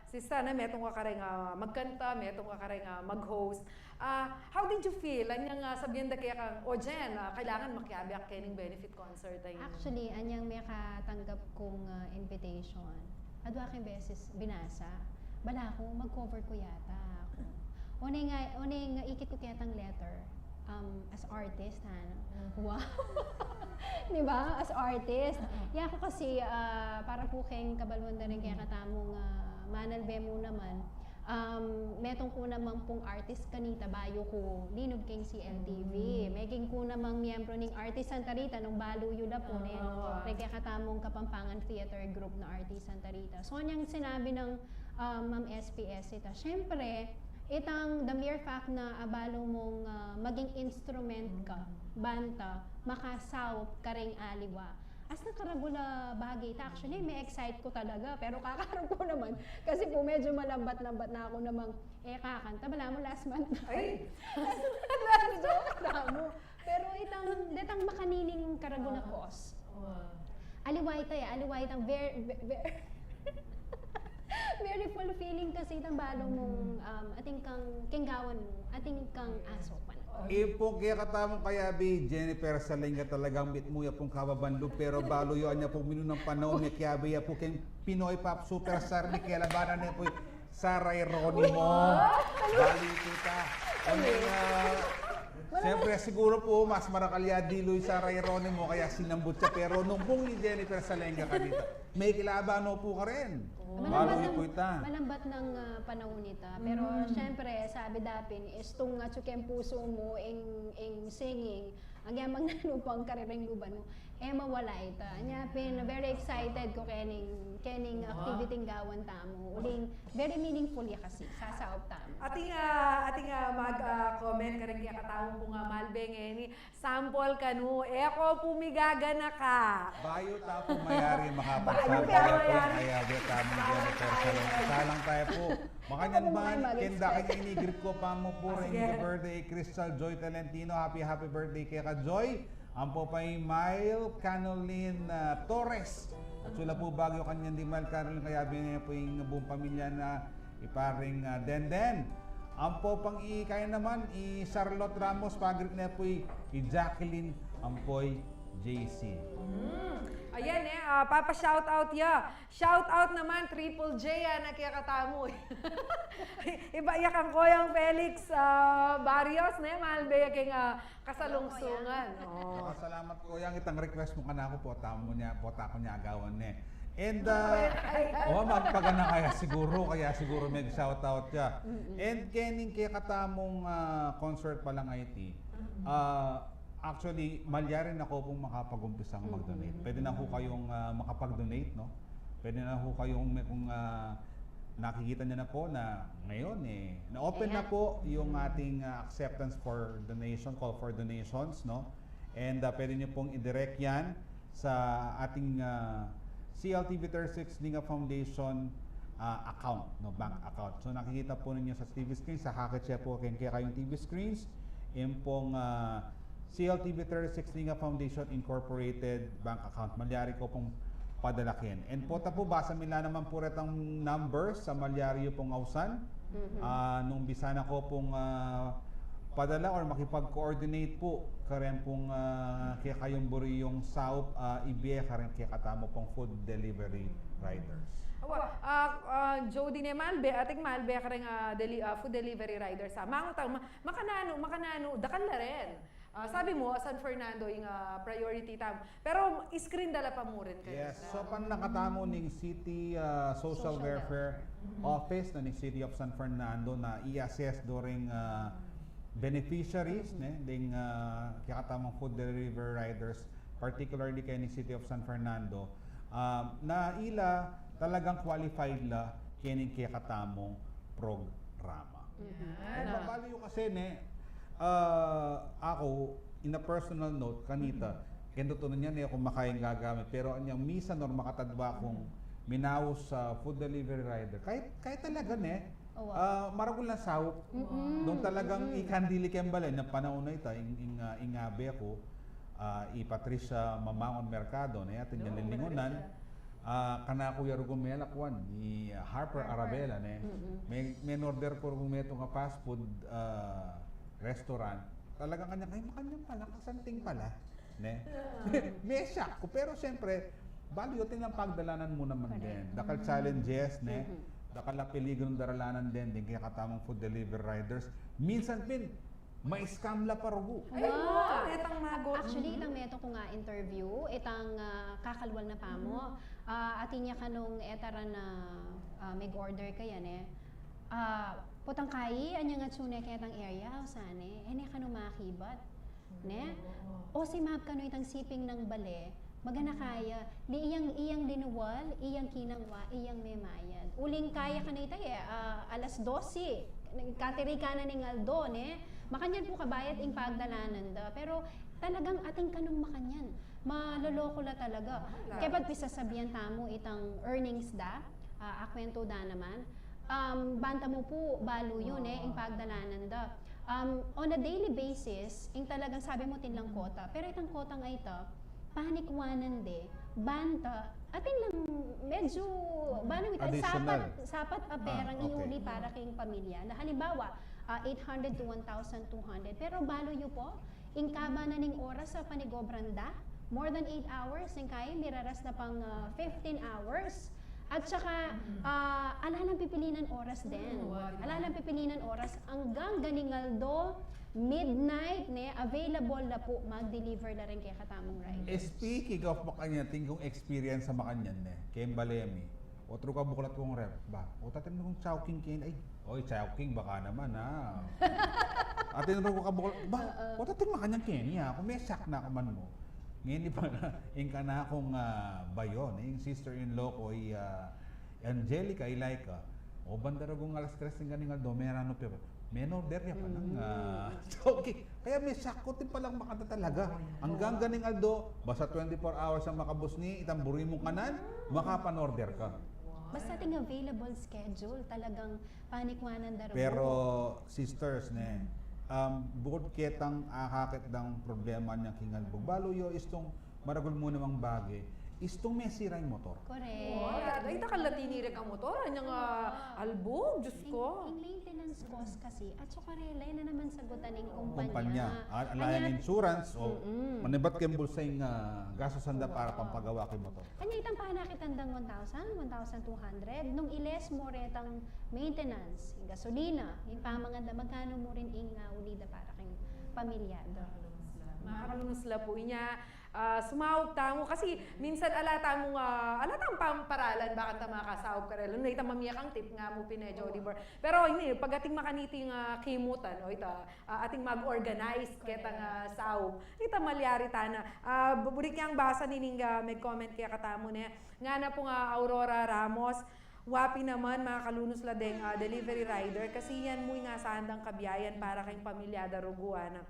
sista, ne, metung ka kareng, ah, magkanta, metung ka kareng, ah, mag-host. Ah, how did you feel? Anyang, ah, sabian da keka, "O Jen, ah, kailangan makiabe ka kening benefit concert a ini." Actually, anyang mekatanggap kung, ah, invitation, adwa keng beses binasa. Balaku, mag-cover ku yata ku. Oneng, oneng ikit ku ketang letter, um, as artist, ha, no? Wow! Di ba? As artist. Yaku kasi, ah, para pu keng kabaluan da ring kekatamung, ah, manalbe mu naman, um, metung ku naman pung artist kanita bayu ku linub keng C L T V. Meging ku namang miyembro ning Artist Santa Rita nung balu yu la pu, ne? Reng kekatamung Kapampangan Theater Group na Artist Santa Rita. So, anyang sinabi nang, ah, Ma'am S P S ita, siyempre, itang the mere fact na abalu mung, ah, maging instrument ka, banta, makasaup kareng aliwa, asta karagul a bagay ita. Actually, me-excite ku talaga, pero kakarag ku naman, kasi pu medyo malambat-lambat na ku namang, eh, kakanta. Balamu last month. Ay! Last month, joke, balamu. Pero itang, detang makanining karagul a cause. Aliwa ita, eh, aliwa itang very, ve-, ve-, very fulfilling kasi itang balu mung, um, atin kang, keng gawan mu, atin kang asopan. Ipung kekatamung kayabe, Jennifer Salenga, talagang mitmu ya pung kababan lub, pero balu yu anya pung minunang panaun, mikiabe ya pu keng Pinoy pop superstar ning kalabanan ne pu, Sarah Geronimo. Balu yu pu ita. Oneng, ah, siyempre, siguru pu, mas marakal ya dilu i Sarah Geronimo, kaya sinambut ya, pero nung pung i Jennifer Salenga kanita, mekilaban no pu karin. Balu yu pu ita. Malambat nang, ah, panaun ita. Pero, siyempre, sabi da pin, istung atyu keng pusu mu ing, ing singing, agyang magnanu pang karireng luban mu, e mawala ita. Anya pin, very excited ku kening, kening activity a gawan tamu. Uling, very meaningful ya kasi, sasaup tamu. Atin, ah, atin, ah, mag, ah, comment kareng kekatamung, ah, malbe ngeni, sample kanu, e ko pu migaganaka. Bayu ta pu mayari makapagsample, mayari. Kayabe tamu, Jennifer Salenga. Salang taya pu. Makanyan man, keng dakal ini, i-greet ku pa mu pu reng birthday, Crystal Joy Tolentino. Happy, happy birthday keka, Joy. Ampo pa i Mile Canolin, ah, Torres. Atyu la pu Baguio kanyan di Mile Canolin, kayabe ne pu ing buung pamilya na, i pareng, ah, Denden. Ampo pang i kaya naman, i Charlotte Ramos, pa-greet ne pu i, i Jacqueline, ampo i J C. Ayan, eh, ah, papa-shoutout ya. Shoutout naman, Triple J, ah, na kekatamu. Iba ya kang Koyang Felix, ah, Barrios, ne, malbe ya keng, ah, kasalungsungan. Oh. Salamat, Koyang, itang request mu kanaku, pota mu ne, pota ku ne agawan ne. And, ah, oh, magpagana kaya siguru, kaya siguru mag-shoutout ya. And kening kekatamung, ah, concert pala ngeni, ah, actually, malyari na ko pung makapag-umpisang mag-donate. Pwede na ho kayong, ah, makapag-donate, no? Pwede na ho kayong, kung, ah, nakikita niyo na po na ngayon, eh, na-open na po yung ating, ah, acceptance for donation, call for donations, no? And, ah, pwede niyo pong i-direct yan sa ating, ah, C L T V thirty-six Linga Foundation, ah, account, no, bank account. So, nakikita po ninyo sa T V screen, sa hakit siya po keng kekayung T V screens, yung pong, ah, C L T V thirty-six Linga Foundation Incorporated bank account. Malyari ko pong padalakin. And pota po, basa mi la naman po retang numbers sa malyari yu pong ausan. Ah, nung bisa na ko pong, ah, padala or makipag-coordinate po karen pong, ah, kekayung buri yung saup, ah, ibie karen kekatamu pong food delivery riders. Awa, ah, ah, Jody ne, malbe, ating malbe kareng, ah, deli-, ah, food delivery riders, ah. Mangutang, ma-, makananu, makananu, dakal la rin. Ah, sabi mo, San Fernando ing, ah, priority tamu. Pero screen da la pa murin kayu. Yes. So, panlakatan mu ning City, ah, Social Social Welfare Welfare. Office na ning City of San Fernando na i-assess do ring, ah, beneficiaries, ne, ding, ah, kekatamung food delivery riders, particularly keni ning City of San Fernando, ah, na ila talagang qualified la keni ning kekatamung programa. Mhm. Yan. Ay, balu yu kasi, ne, ah, aku, in a personal note, kanita, keng tutunan, ne, aku makaing gagamit, pero anyang misan or makatadwa kung minaus a food delivery rider, kaya, kaya talaga, ne, ah, maragul a saup. Mm-mm. Nung talagang ikandili keng bale, na panaun a ita, ing, ing, ah, ing abe ku, ah, i Patricia Mamangon Mercado, ne, atin yang lilingunan, ah, kanaku ya rugu melakwan, i, ah, Harper Harper. Arabela, ne. Mm-mm. Me-, menorder ku rugu metung a fast food, ah, restaurant. Talagang kanya, "Ay, makanyan pala, kasanting pala." Ne? Meshock ku, pero siyempre, balu yu, atin lang pagdalanan mu naman. Correct. Din. Dakal challenges, ne? Mm-hmm. Dakal a peligrung daralanan din, ding kekatamung food delivery riders. Minsan pin, ma-scam la pa rugu. Ay, wow. Wow, itang mago. Actually, itang metung kung, ah, interview, itang, ah, kakalwal na pamu. Ah, atin ya kanung etaran na, ah, mag-order kaya, ne? Ah, potang kayi, anyang atsu ne ketang area, o sane, e ne kanu makibat. Ne? O simap kanu itang siping nang bale, magana kaya, li iyang, iyang linuwal, iyang kinangwa, iyang memayad. Uling kaya kanu ita, e, ah, alas dose, katirika na ning aldo, ne? Makanyan pu kabayat ing pagdalanan da. Pero talagang atin kanung makanyan. Maloloko la talaga. Wala. Kaya pag pisasabian tamu itang earnings da, ah, akwentu da naman, um, banta mu pu, balu yu, ne, ing pagdalanan da. Um, on a daily basis, ing talagang sabi mu atin lang kota. Pero itang kotang a ita, panikwanan de, banta, atin lang medyo, balu ita, additional. Sapat, sapat a perang, ah, okay, iuli para king pamilya. Na halimbawa, ah, eight hundred to one thousand two hundred. Pero balu yu pu, ing kaba na ning oras a panigobran da, more than eight hours, ing kaya miraras na pang, ah, fifteen hours. At saka, ah, ala lang pipilinan oras din. Mm, wala. Ala lang pipilinan oras, anggang ganing aldo, midnight, ne, available la pu, mag-deliver la rin kekatamung riders. Eh, speaking of makanyan, atin kung experience a makanyan, ne, keng bale mi. Otro ka buklat kung ref, ba? O, atin kung Chowking keni, ay, oy, Chowking, baka naman, ha? Atin kung ka buklat, ba? Oo. O, atin makanyan keni, ha? Kung meshock na ka man mu. Ngeni pa na, ing kanakung, ah, bayu, ing sister-in-law ku, i, ah, Angelica, i Laika. O, banda rugung alas tres ning ganing aldo, meron no, pero menorder ya pa nang, ah, Chowking. Kaya meshock ku, atin palang makanta talaga. Anggang ganing aldo, basta twenty-four hours ang makabus ni, itang buri mung kanan, makapanorder ka. Basta atin available schedule, talagang panikwanan da rugu. Pero, sisters, ne, um, bukut ketang akakit dang problema ning kingalbug, balu yu, istung maragul mu namang bage, istung mesira ing motor. Correct. Wala, ay, takal la tinirik a motor, anyang, ah, albug, Diyos ko. Ing, ing maintenance cost kasi, at saka rela, yan na naman sagutan ning kumpanya. Kumpanya. Ah, ala yang insurance, o, manibat keng bulsa ing, ah, gastusan da para pampagawa king motor. Anya itang panakitan dang one thousand, one thousand two hundred, nung i-less mu retang maintenance, ing gasolina, ing pamanganda, magkanu mu rin ing, ah, uli da para king pamilya da. Makalunus la pu. Inya, ah, sumaup tamu. Kasi minsan ala tamung, ah, ala tamung pam-, paralan, bakanta makasaup karela. Nung ita mamie kang tip nga mu pin e, Jody Bar. Pero ini, pag atin makaniting, ah, kimutan, o ita, ah, atin mag-organize ketang, ah, saup. Ita malyari tana. Ah, bu-, buri kang basa nining, ah, mag-comment kekatamu, ne. Ngana pu ning Aurora Ramos, wa pin naman, makalunus la deng, ah, delivery rider, kasi yan mu ing asahan dang kabiayan para keng pamilya da rugu, ngana.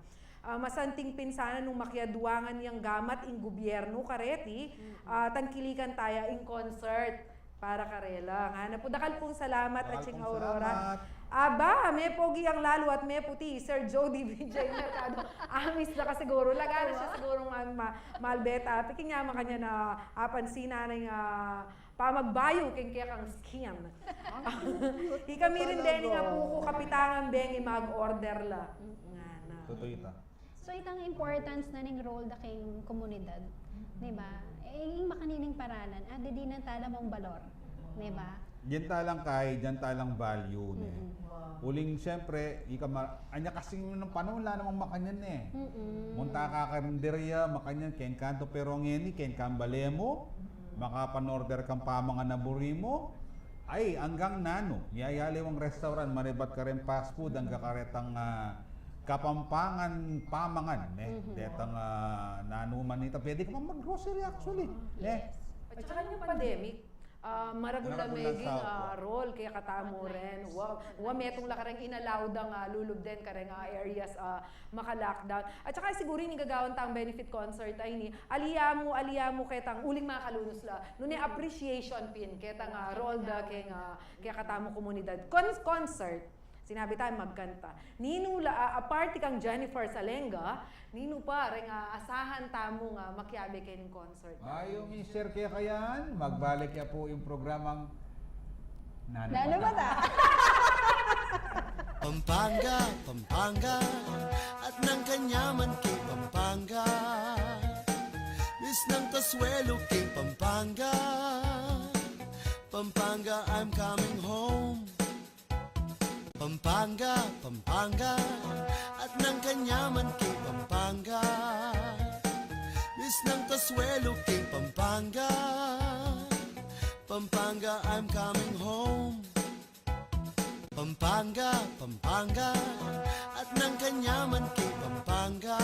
Ah, masanting pin sana nung makiadwa ngan yang gamat ing gubyernu kareti, ah, tangkilikan taya ing concert para karela. Ngana pu, dakal pung salamat, Atsing Aurora. Dakal pung salamat. Aba, mepogi yang lalu at meputi, Sir Jody Vijay Mercado. Amis la ka siguru. Laga na siya siguru ma-, ma-, malbeta. Piking ya makanyan a, ah, pansinan ing, ah, pamagbayu keng kekang skin. Ikami rin deni ing apu ku, kapitangan bengi mag-order la. Ngana. Tutu ita. So, itang importance na ning role da keng komunidad, di ba? E, ing makanining paralan, adinan tala mung balor, di ba? Diyan talang kay, diyan talang value, ne? Mm-mm. Wow. Uling, siyempre, ika ma-, anya kasing ng panahon, wala namang makanyan, eh. Mm-mm. Munta ka karinderya, makanyan, keng kanto, pero ngeni, keng kambale mu, makapan-order kang pamangan a buri mu, ay, anggang nanu, yayaliwang restaurant, maribat kareng fast food, angga karetang, ah, Kapampangan pamangan, ne? Mhm. Detang, ah, nanu man ita, pwede ka pa mag-grocery actually, ne? Yes. At saka yung pandemic, ah, maragul na maging, ah, role kaya katamu rin. Wa, wa metung la kareng inallow dang, ah, lulubden kareng, ah, areas, ah, maka-lockdown. At saka siguro yung gagawan tang benefit concert ay ni, ali ya mu, ali ya mu ketang uling makalunus la. Nune appreciation pin, ketang, ah, role da, keng, ah, kaya katamu komunidad. Con-, concert. Sinabi tamu magkanta. Ninu la, a, aparte kang Jennifer Salenga, ninu pa reng, ah, asahan tamu nga makiabe keng concert? Ay, yung i-share kaya kayan, magbalik ya pu yung programang Nanu Nanu Mata. Mata. Pampanga, Pampanga, at nang kanyaman king Pampanga. Misnang kasuelo king Pampanga. Pampanga, I'm coming home. Pampanga, Pampanga, at nang kanyaman king Pampanga. Misnang kasuelo king Pampanga. Pampanga, I'm coming home. Pampanga, Pampanga, at nang kanyaman king Pampanga.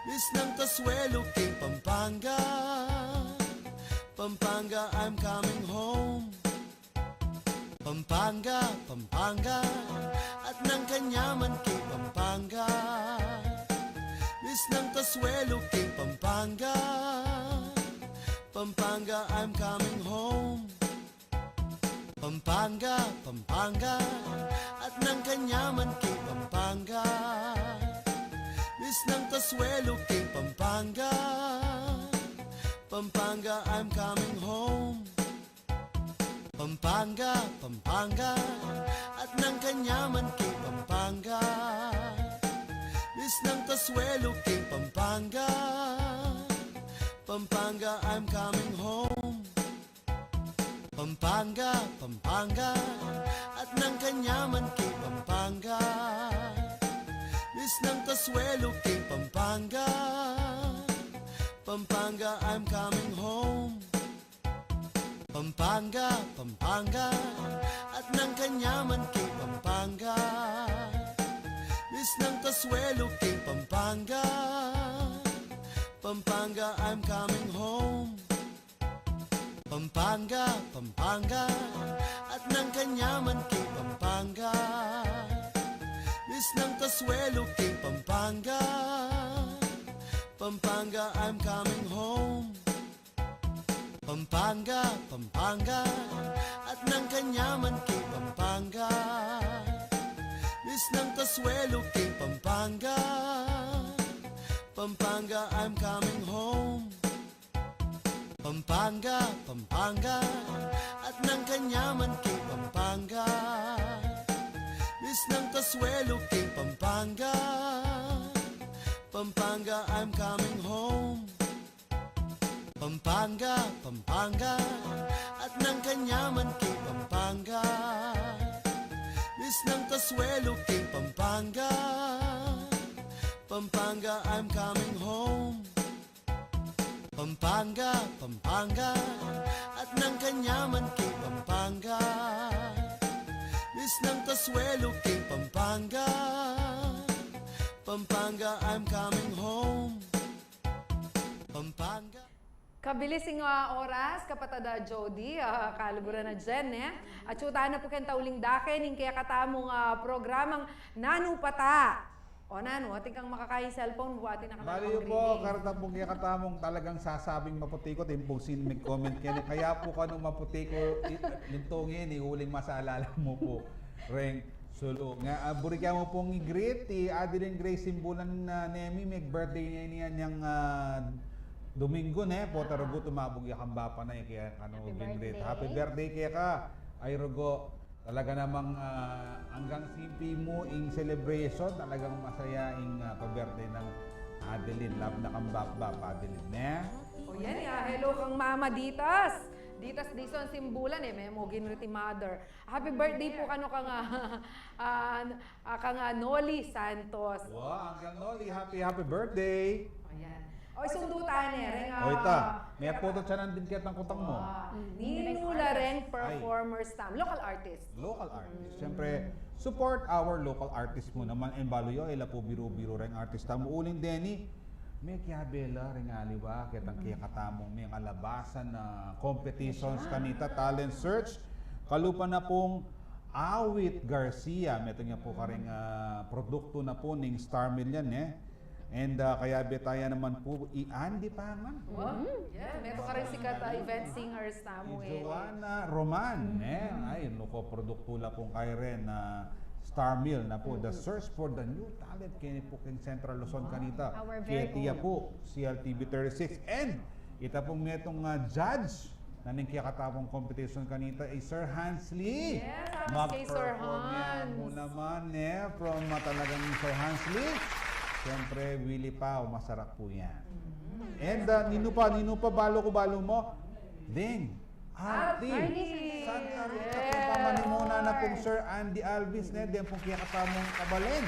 Misnang kasuelo king Pampanga. Pampanga, I'm coming home. Pampanga, Pampanga, at nang kanyaman king Pampanga. Misnang kasuelo king Pampanga. Pampanga, I'm coming home. Pampanga, Pampanga, at nang kanyaman king Pampanga. Misnang kasuelo king Pampanga. Pampanga, I'm coming home. Pampanga, Pampanga, at nang kanyaman king Pampanga. Misnang kasuelo king Pampanga. Pampanga, I'm coming home. Pampanga, Pampanga, at nang kanyaman king Pampanga. Misnang kasuelo king Pampanga. Pampanga, I'm coming home. Pampanga, Pampanga, at nang kanyaman king Pampanga. Misnang kasuelo king Pampanga. Pampanga, I'm coming home. Pampanga, Pampanga, at nang kanyaman king Pampanga. Misnang kasuelo king Pampanga. Pampanga, I'm coming home. Pampanga, Pampanga, at nang kanyaman king Pampanga. Misnang kasuelo king Pampanga. Pampanga, I'm coming home. Pampanga, Pampanga, at nang kanyaman king Pampanga. Misnang kasuelo king Pampanga. Pampanga, I'm coming home. Pampanga, Pampanga, at nang kanyaman king Pampanga. Misnang kasuelo king Pampanga. Pampanga, I'm coming home. Pampanga, Pampanga, at nang kanyaman king Pampanga. Misnang kasuelo king Pampanga. Pampanga, I'm coming home. Pampanga. Kabilis ing, ah, oras, kapatad a Jody, ah, kaluguran a Jen, eh. At yu tana pu keng tauling dake ning kekatamung, ah, programang Nanu Pata. O nanu, atin kang makakaing cellphone, bu atin na ka na. Bali yu pu, karta pung kekatamung talagang sasabing maputi ku, atin pung sin mag-comment keni. Kaya pu kanu maputi ku, i-, lintung ini, uling masalala mu pu reng sulu. Nga, ah, buri ke mu pung i-greet, i Adeline Grace Simbulan, ah, Nemi, mag-birthday ne niya niyang, ah, Domingo, ne? Pota rugu tumabug ya kang bapa na, eh, kaya kanu, happy birthday. Happy birthday keka. Ay rugu, talaga namang, ah, anggang simple mu ing celebration, talagang masaya ing, ah, pa-birthday nang Adeline. Love na kang bapa, Adeline, ne? O yan, ah, hello kang Mama Ditas. Ditas dison simbulan e, memo gin reti mother. Happy birthday po kanu kang, ah, ah, kang, ah, Noli Santos. Wow, Uncle Noli, happy, happy birthday! Ayan. O, isundu tane, reng, ah, O, ita, may apo to tiyanan din ketang kutang mo. Ah, ninu la reng performers tam, local artist. Local artist. Siyempre, support our local artist mu naman. And balu yu, e la pu biru-biru reng artist tamu. Uling deni, mekiabe la reng aliwa ketang kekatamung mengalabasan a competitions kanita, talent search. Kalupa na pung Awit Garcia, metung ya pu kareng, ah, produktu na pu ning Star Million, e. And, ah, kayabe taya naman pu i Andy Pangan. Wow. Yeah, metung kareng sikat a event singers tamu I e. Joanna Roman, e. Ay, nuko, produktu la pung kaya rin na Star Mill na pu, the search for the new talent keni pu keng Central Luzon kanita. Our very Keti ya own. Pu, C L T V thirty-six. And ita pung metung, ah, judge na ning kekatamung competition kanita i Sir Hans Lee. Yes, happy kay Sir Mag-perform ya Hans. Mu naman, e, from, ah, talagang Sir Hans Lee. Siyempre, Willie Pau, masarap pu yan. And, ah, ninu pa, ninu pa, balu ku, balu mo? Ding, Arti. Arti. Santa Rita, Yes. pamanimuna na pung Sir Andy Alvis, ne, den pung kekatamung kabalen.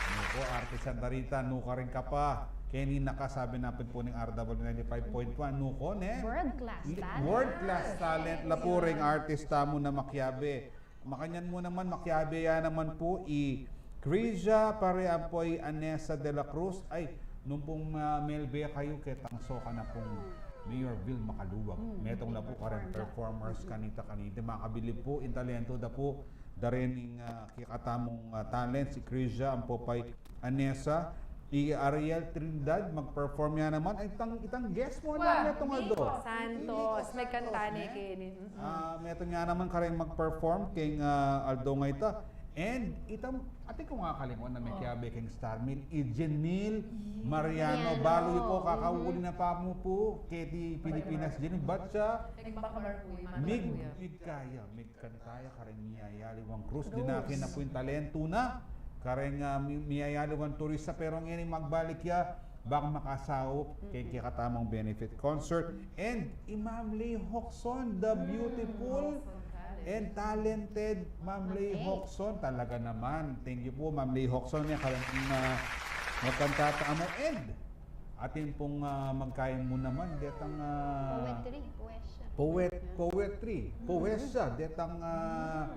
Nuko, Arti Santa Rita, nukarin ka pa. Keni nakasabi na pin pu ning R W ninety-five point one, nuko, ne? World class Li- talent. World class talent la pu reng artist tamu na makiabe. Makanyan mu naman, makiabe ya naman pu i Crisia, pare ampo i Anessa de la Cruz. Ay, nung pung, ah, melbe kayu, ketang so ka na pung Mayor Vil Macaluag. Metung la pu kareng performers kanita, kanita. Makabilib pu, ing talento da pu, da rin ing, ah, kekatamung, ah, talent, si Crisia, ampo pa i Anessa, i Ariel Trinidad, mag-perform ya naman. Ay, itang, itang guest mu na, Wa, metung aldo. Nico Santos, may kanta ne keni. Mm-mm. Ah, metung ya naman kareng mag-perform keng, ah, aldo nga ita. And itang, atin kung akakalimut na mekiabe keng Star Mill, i Jenil Mariano. Mariano. Balu yu pu, kakauli na pa mu pu keti Pilipinas, Jenil. Bat siya, Nagbakamar po yung mga mig, kuya. Mig kaya, mig kanta ya kareng miyayaliwang krus. Dinake na pu ing talento na kareng, ah, mi- miyayaliwang turista, pero ngeni magbalik ya bang makasaup keng kekatamung benefit concert. And i Ma'am Lay Hoxon, the beautiful and talented Ma'am Lay Hoxon. Talaga naman. Thank you pu, Ma'am Lay Hoxon, ya kareng, ah, magkanta tamu. And atin pung, ah, magkain mu naman detang, ah, Poetry, poesya. Poet, poetry, poesya, detang, ah,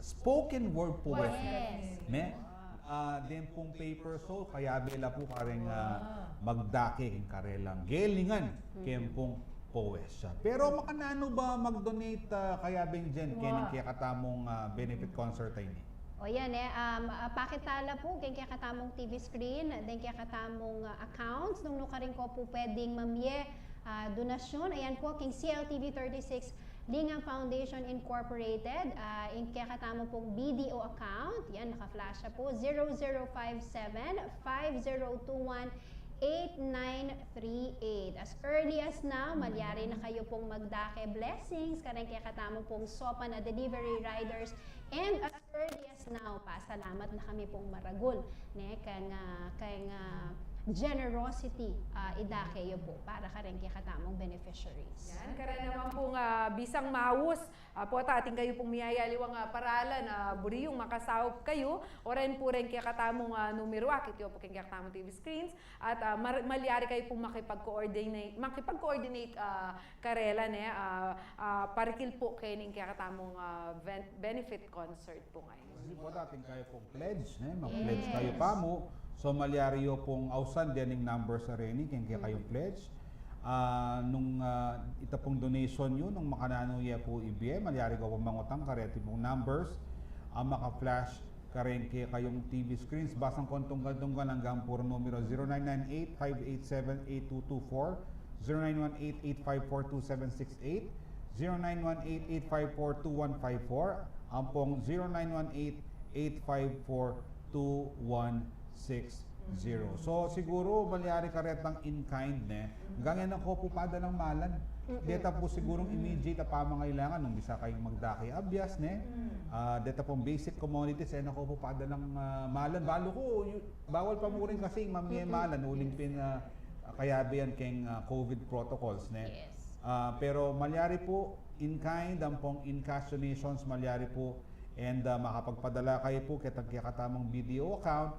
spoken word poetry. Yes. Ne? Ah, den pung paper soul, kayabe la pu kareng, ah, magdake keng karelang gelingan keng pung poesya. Pero makananu ba mag-donate, ah, kayabeng Jen, keng kekatamung, ah, benefit concert a ini? O yan, e, um, ah, pakit tala pu keng kekatamung T V screen, den kekatamung, ah, accounts, nung nukarin ko pu pwedeng mamie, ah, donasyon. Ayan pu, keng C L T V thirty-six Linga Foundation Incorporated, ah, ing kekatamu pung B D O account. Yan, naka-flash siya pu, zero zero five seven, five zero two one, eight nine three eight. As early as now, malyari na kayu pung magdake blessings kareng kekatamu pung SOPA na delivery riders. And as early as now, pasalamat na kami pung maragul, ne, keng, ah, keng, ah, generosity, ah, idake yu pu para kareng kekatamung beneficiaries. Yan, karen naman pung, ah, bisang maus, ah, pota atin kayu pung miyayaliwang, ah, paralan, ah, buri yung makasaup kayu, o ren pu reng kekatamung, ah, numero, akit yu pu keng kekatamung T V screens, at, ah, mar- malyari kayu pung makipag-coordinate, makipag-coordinate, ah, karela, ne, ah, ah, parikil pu kening kekatamung, ah, ven- benefit concert pu ngeni. Kasi pu atin kayu pung pledge, ne? Mag-pledge kayu pamu. So, malyari yu pung ausan dening numbers a reni, keng kekayung pledge. Ah, nung, ah, ita pung donation yu, nung makananu ya pu ibie, malyari kayu pung mangutang kareti pung numbers a maka-flash kareng kekayung T V screens. Basang kung tunggal-tunggal anggang puro numero, zero nine nine eight, five eight seven, eight two two four, zero nine one eight, eight five four, two seven six eight, zero nine one eight, eight five four, two one five four, ampong zero nine one eight, eight five four, two one six zero. So, siguru, malyari karetang in kind, ne? Hanggang yan ako pu padalang malan. Deta pu sigurung immediate a pamangailangan, nung bisa kayung magdake abyas, ne? Ah, deta pung basic commodities, yan ako pu padalang, ah, malan. Balu ku, yu- bawal pa mu rin kasi mamie malan, uling pin, ah, kayabe yan keng, ah, COVID protocols, ne? Yes. Ah, pero malyari pu in kind ampong in cash donations, malyari pu, and, ah, makapagpadala kayu pu ketang kekatamung B D O account,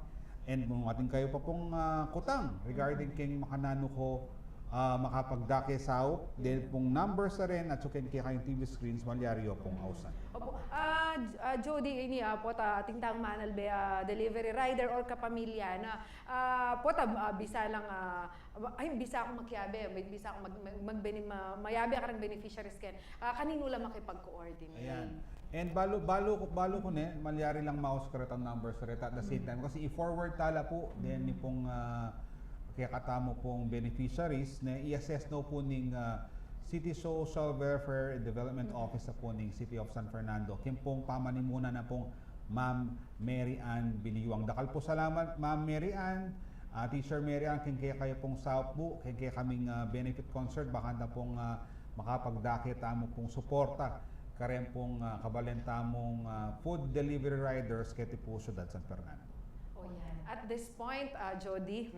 and kung atin kayu pa pung, ah, kutang regarding keng makananu ko, ah, makapagdake saup, then pung numbers na rin at saka keng kekayung T V screens, malyari yu pung ausan. Opo. Ah, J-, ah, Jody, ini, ah, pota, atin tang manalbe, ah, delivery rider or kapamilya na, ah, pota, ah, bisa lang, ah, ay, bisa kung makiabe, may bisa kung mag-, mag-, magbene-, ma-, mayabe kareng beneficiaries ken. Ah, kaninu la makipag-coordinate? Ayan. And balu, balu, balu ku ne, malyari lang maus karetang numbers reta at the same time. Kasi i-forward tala pu, then ni pung, ah, kekatamu pung beneficiaries, ne, i-assess no pu ning, ah, City Social Welfare and Development Office pu ning City of San Fernando. King pung pamanimuna na pung Ma'am Mary Ann Biliwang. Dakal pu salamat, Ma'am Mary Ann, ah, Teacher Mary Ann, king kekayu pung saup pu, king kekaming, ah, benefit concert, bakanta pung, ah, makapagdake tamu pung suporta kareng pung, ah, kabalen tamung, ah, food delivery riders keti pu Syudad San Fernando. O yan. At this point, ah, Jody,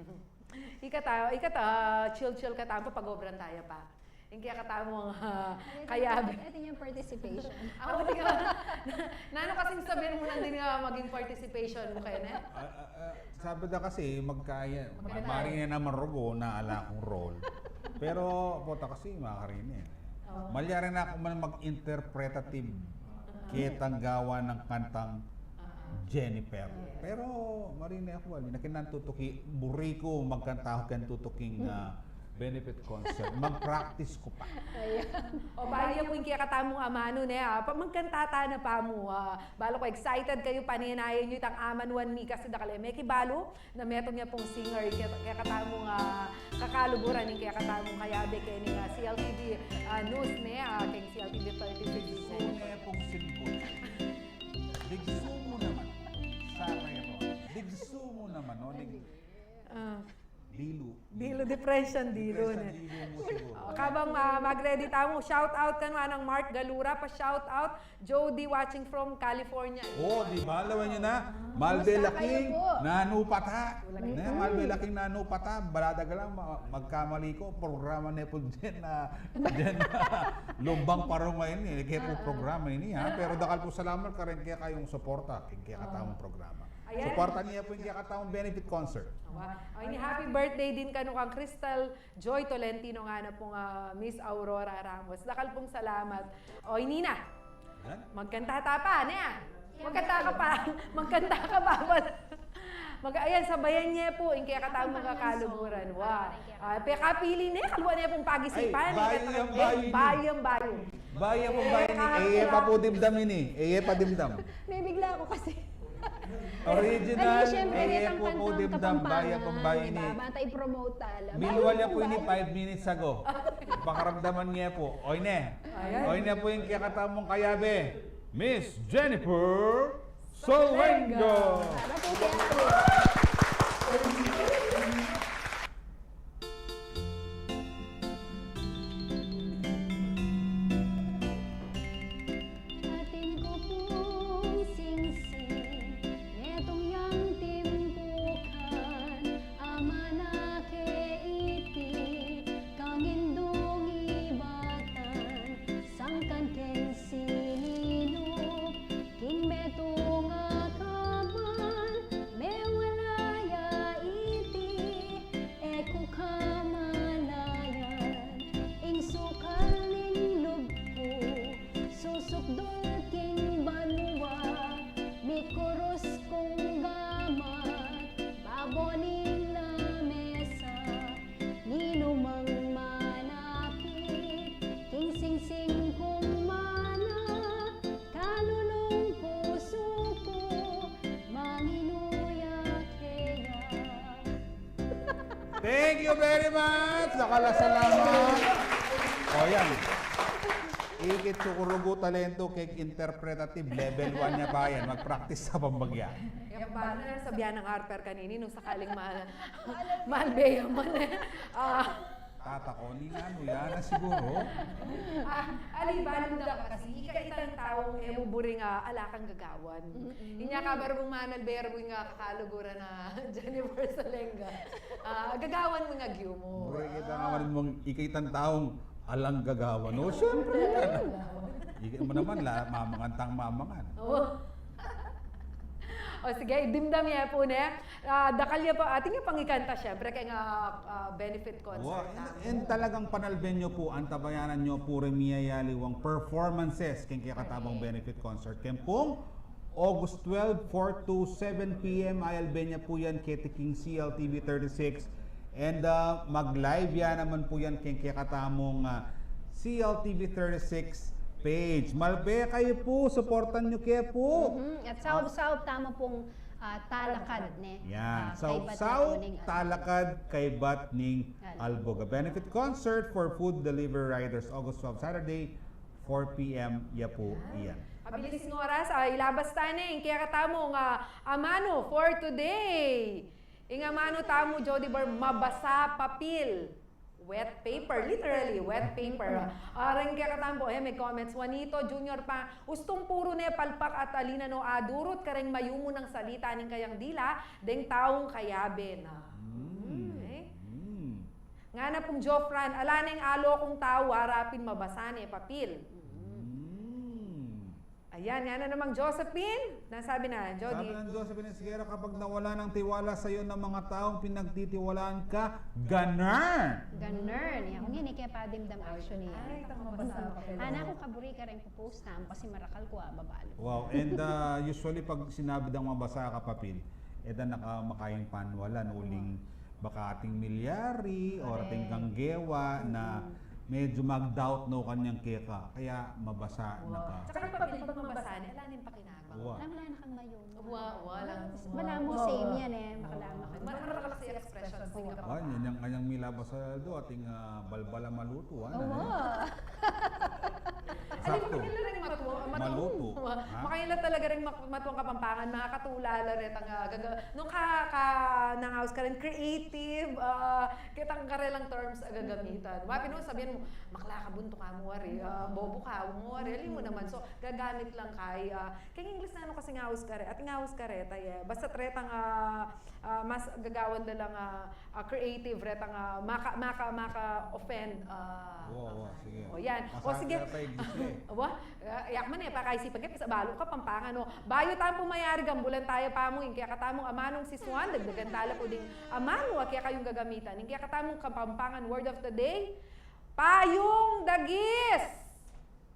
ikata, ikata, ah, chill-chill katamu, pag-obran taya pa. Ing kekatamung, ah, kayabe. Atin yung participation. Ako, di ka. Nanu kasing sabian mu nandin nga maging participation mu kene? Ah, ah, ah, sabi da kasi, magkaya. Magkaya. Mari na naman rugo na ala kung role. Pero, pota kasi, makarin eh. Oo. Malyari na ku man mag-interpretative ketang gawa nang kantang Jennifer. Yes. Pero, marine ku, ali, na king nantutuki, buri ku magkanta ku king tutuking, ah, benefit concert. Mag-practice ku pa. Ayan. O, bayu ya pu ing kekatamung amanu, ne, ah, pa, magkanta tana pa mu, ah, balu ku excited kayu, panenayan yu itang Amanuan Mi kasi dakal e mekibalu, na metung ya pung singer, ing ke-, kekatamung, ah, kakaluguran, ing kekatamung kayabe keni, ah, C L T V, ah, News, ne, ah, keng C L T V thirty-six. Digsu ne pung simbut. Digsu mu naman. Sa kayo, digsu mu naman, no? Dig- Ah. Dilu. Dilu, depression, dilu, ne? Depression, dilu mu siguru. O, kabang, ah, mag-ready tamu, shout out kanu nang Mark Galura, pa-shout out, Jody watching from California. O, di ba? Lawan yu na. Malbe la king nanu pa ta. Ne, malbe la king nanu pa ta. Balada ka lang, ma-, magkamali ku. Programa ne pu dyan na, dyan na. Lumbang parong ini, e ke pu programa ini, ha? Pero dakal pu salamat kareng kekayung suporta, keng kekatamung programa. Ayan. Suportan ye pu ing kekatamung benefit concert. Awa. O, ini happy birthday din kanu kang Crystal Joy Tolentino, ngana pung, ah, Miss Aurora Ramos. Dakal pung salamat. O, ini na. Ayan. Magkanta ta pa, ne? Magkanta ka pa. Magkanta ka pa. Mag-, ayan, sabayan ye pu ing kekatamung kakaluguran. Wa. Ah, pekapili ne, kalwa ne pung pag-isipan. Ay, bayu yan, bayu ini. Bayu yan, bayu ini. Bayu yan, bayu ini. E ye pa pu dimdam ini. E ye pa dimdam. Nabigla ku kasi. Original, e ye pa pu dimdam, bayu yan, bayu ini. Bata i-promote tala. Milwal ya pu ini five minutes ago. Pakaramdaman ye pu. Oy ne. Ayan. Oy ne pu ing kekatamung kayabe, Miss Jennifer Solenga. Para po kaya po. Atin ku pung singsing, metung yang timpu kan, amanake iti, kang indung ibatan, sangkan keng sininup, king metung a kaman, mewala ya iti, e ku kamalayan, ing sukal ning lub ku, susukdul king banua, mikurus kung gamat, babo ning lamesa, ninumang manakit, king singsing kung mana, kalulung pusu ku, manginu ya keya. Thank you very much! Dakal a salamat! O, yan. Ikit sukurugu talento keng interpretative, level one ya pa yan. Mag-practice sa pambagya. Yan ba na sabian nang Harper kanini nung sakaling ma-, malbe ya man e. Ah. Tata ko, ninanu ya na siguru. Ah, ali, balu da kasi, ika itang taung e mu buring, ah, ala kang gagawan. Mm-mm. Inya ka baru mung manalbe, baru mung, ah, kakaluguran a Jennifer Solenga. Ah, gagawan mu ing agyu mu. Buri kita nga man mung ika itang taung Alang gagawan. O, siyempre. Ika mu naman la, mamangan tang mamangan. Oo. O sige, dimdam ye pu ne. Ah, dakal ye pu, atin ye pang ikanta, siyempre, keng, ah, ah, benefit concert. Wa, in, in talagang panalben yu pu, antabayanan yu pu ring miyayaliwang performances keng kekatamung benefit concert. Keng pung August twelve, four to seven P M, ayalben ya pu yan keti king C L T V thirty-six. And, ah, mag-live ya naman pu yan keng kekatamung, ah, C L T V thirty-six page. Malbe kayu pu, suportan yu ke pu. Mhm. At saup-saup tamu pung, ah, talakad, ne? Yan. Ah, kaybat ning Saup-saup, aldo. Talakad, kaybat ning aldo. Albuga. Benefit concert for food delivery riders, August twelve, Saturday, four P M ya pu iyan. Mabilis ing oras, ah, ilabas ta ne ing kekatamung amanu for today. Ing amanu tamu, Jody Bar, mabasa papil. Wet paper, literally, wet paper. Ah, reng kekatamung, eh, may comments. Juanito Junior pa, ustung puru ne palpak at alinano adurut kareng mayumu nang salita ning kayang dila, deng taung kayabe na. Mm. Okay? Mm. Ngana pung Jofran, ala neng alo kung tau, ara pin mabasa ne papil. Mm. Ayan, ngana namang Josephine, nasabi na, Jody. Sabi ng Josephine Esguerra, kapag nawala ng tiwala sa'yo ng mga taong pinagtitiwalaan ka, ganun. Ganun. Yan, kung yan, ikepadimdam action niya. Ay, tama ba sa papel? Ana, kung kaburi ka rin post na, kasi marakal ku, ah, babalu. Wow, and, uh, usually pag sinabi dang mabasa ka papil, e da naka makayang panwalan, uling baka ating milyari, o ating kanggewa na medyo mag-doubt no kanyang keka, kaya mabasa na ka. Tsaka yung papil, pag mabasa na, ala na yung pakinabang. Wa. Alam, wala na kang mayo. Wa, wa lang. Bala mo, same yan eh. Baka lang. Mar-, marakal kasi expression. Sige ka pa. Yan, yan, yan, milabas sa do, ating, ah, balbala maluto, ano, eh. Alam mo, sakto. Makayla rin matuwa, matuwa. Maluto. Ha? Makayla talaga rin mak-, matuwang Kapampangan, mga katulala rin, tang, ah, gaga-, nung ka, ka, nangaus ka rin, creative, ah, kitang karelang terms, ah, gagamitan. Mapi no, sabihin mo, "Makla ka, buntu ka mu ari, ah, bobo ka mu ari," alam mo naman. So, gagamit lang kay, ah, keng English na ano kasi ngaus ka re, at ngaus ka re, taye. Basta retang, ah, ah, mas gagawan da lang, ah, ah, creative, retang, ah, maka, maka, maka-offend, ah, wa, wa, sige. O, yan. O, sige. Masakit ata yung English eh. Wa, ah, yak man eh, pakaisipan ke, sa balu Kapampangan, no? Bayu tamu pu mayari, gambulan taya pa mu ing kekatamung amanung si Swan, dagdagan tala pu ding amanu a kekayung gagamitan ing kekatamung Kapampangan word of the day, payung dagis.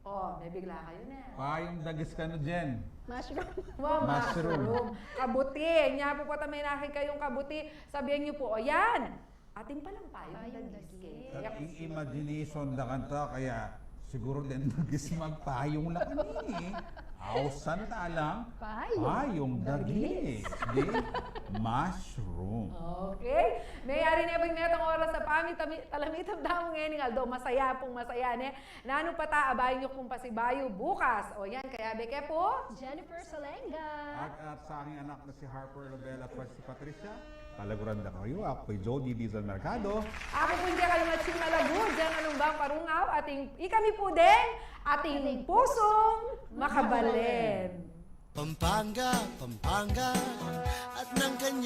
O, mebigla kayu ne. Payung dagis kanu, Jen? Mushroom. Wa, mushroom. Mushroom. Kabuti. Nya pu, pota menakit kayung kabuti, sabian yu pu, o yan, atin palang payung dagis. Payung dagis. Ing imagination da kanta, kaya siguru deng dagis magpayung la kanini. Ausan tala lang payung dagis. Payung dagis. Di? Mushroom. Okay. Meyari ne pu ing metang oras a pamit-, talamitan tamu ngening aldo. Masaya pung masaya, ne? Nanu pa ta, abayan yu kung pasibayu bukas. O yan, kayabe ke pu Jennifer Solenga. At, at sa aking anak na si Harper Lobela at si Patricia, talaguran da kayu. Aku pu i Jody Dizon Mercado. Aku pu ing kekayung Atsing Malagu, dyan anumbang parungaw, ating ikami pu deng ating pusung makabalen. Pampanga, Pampanga, at ng kanyang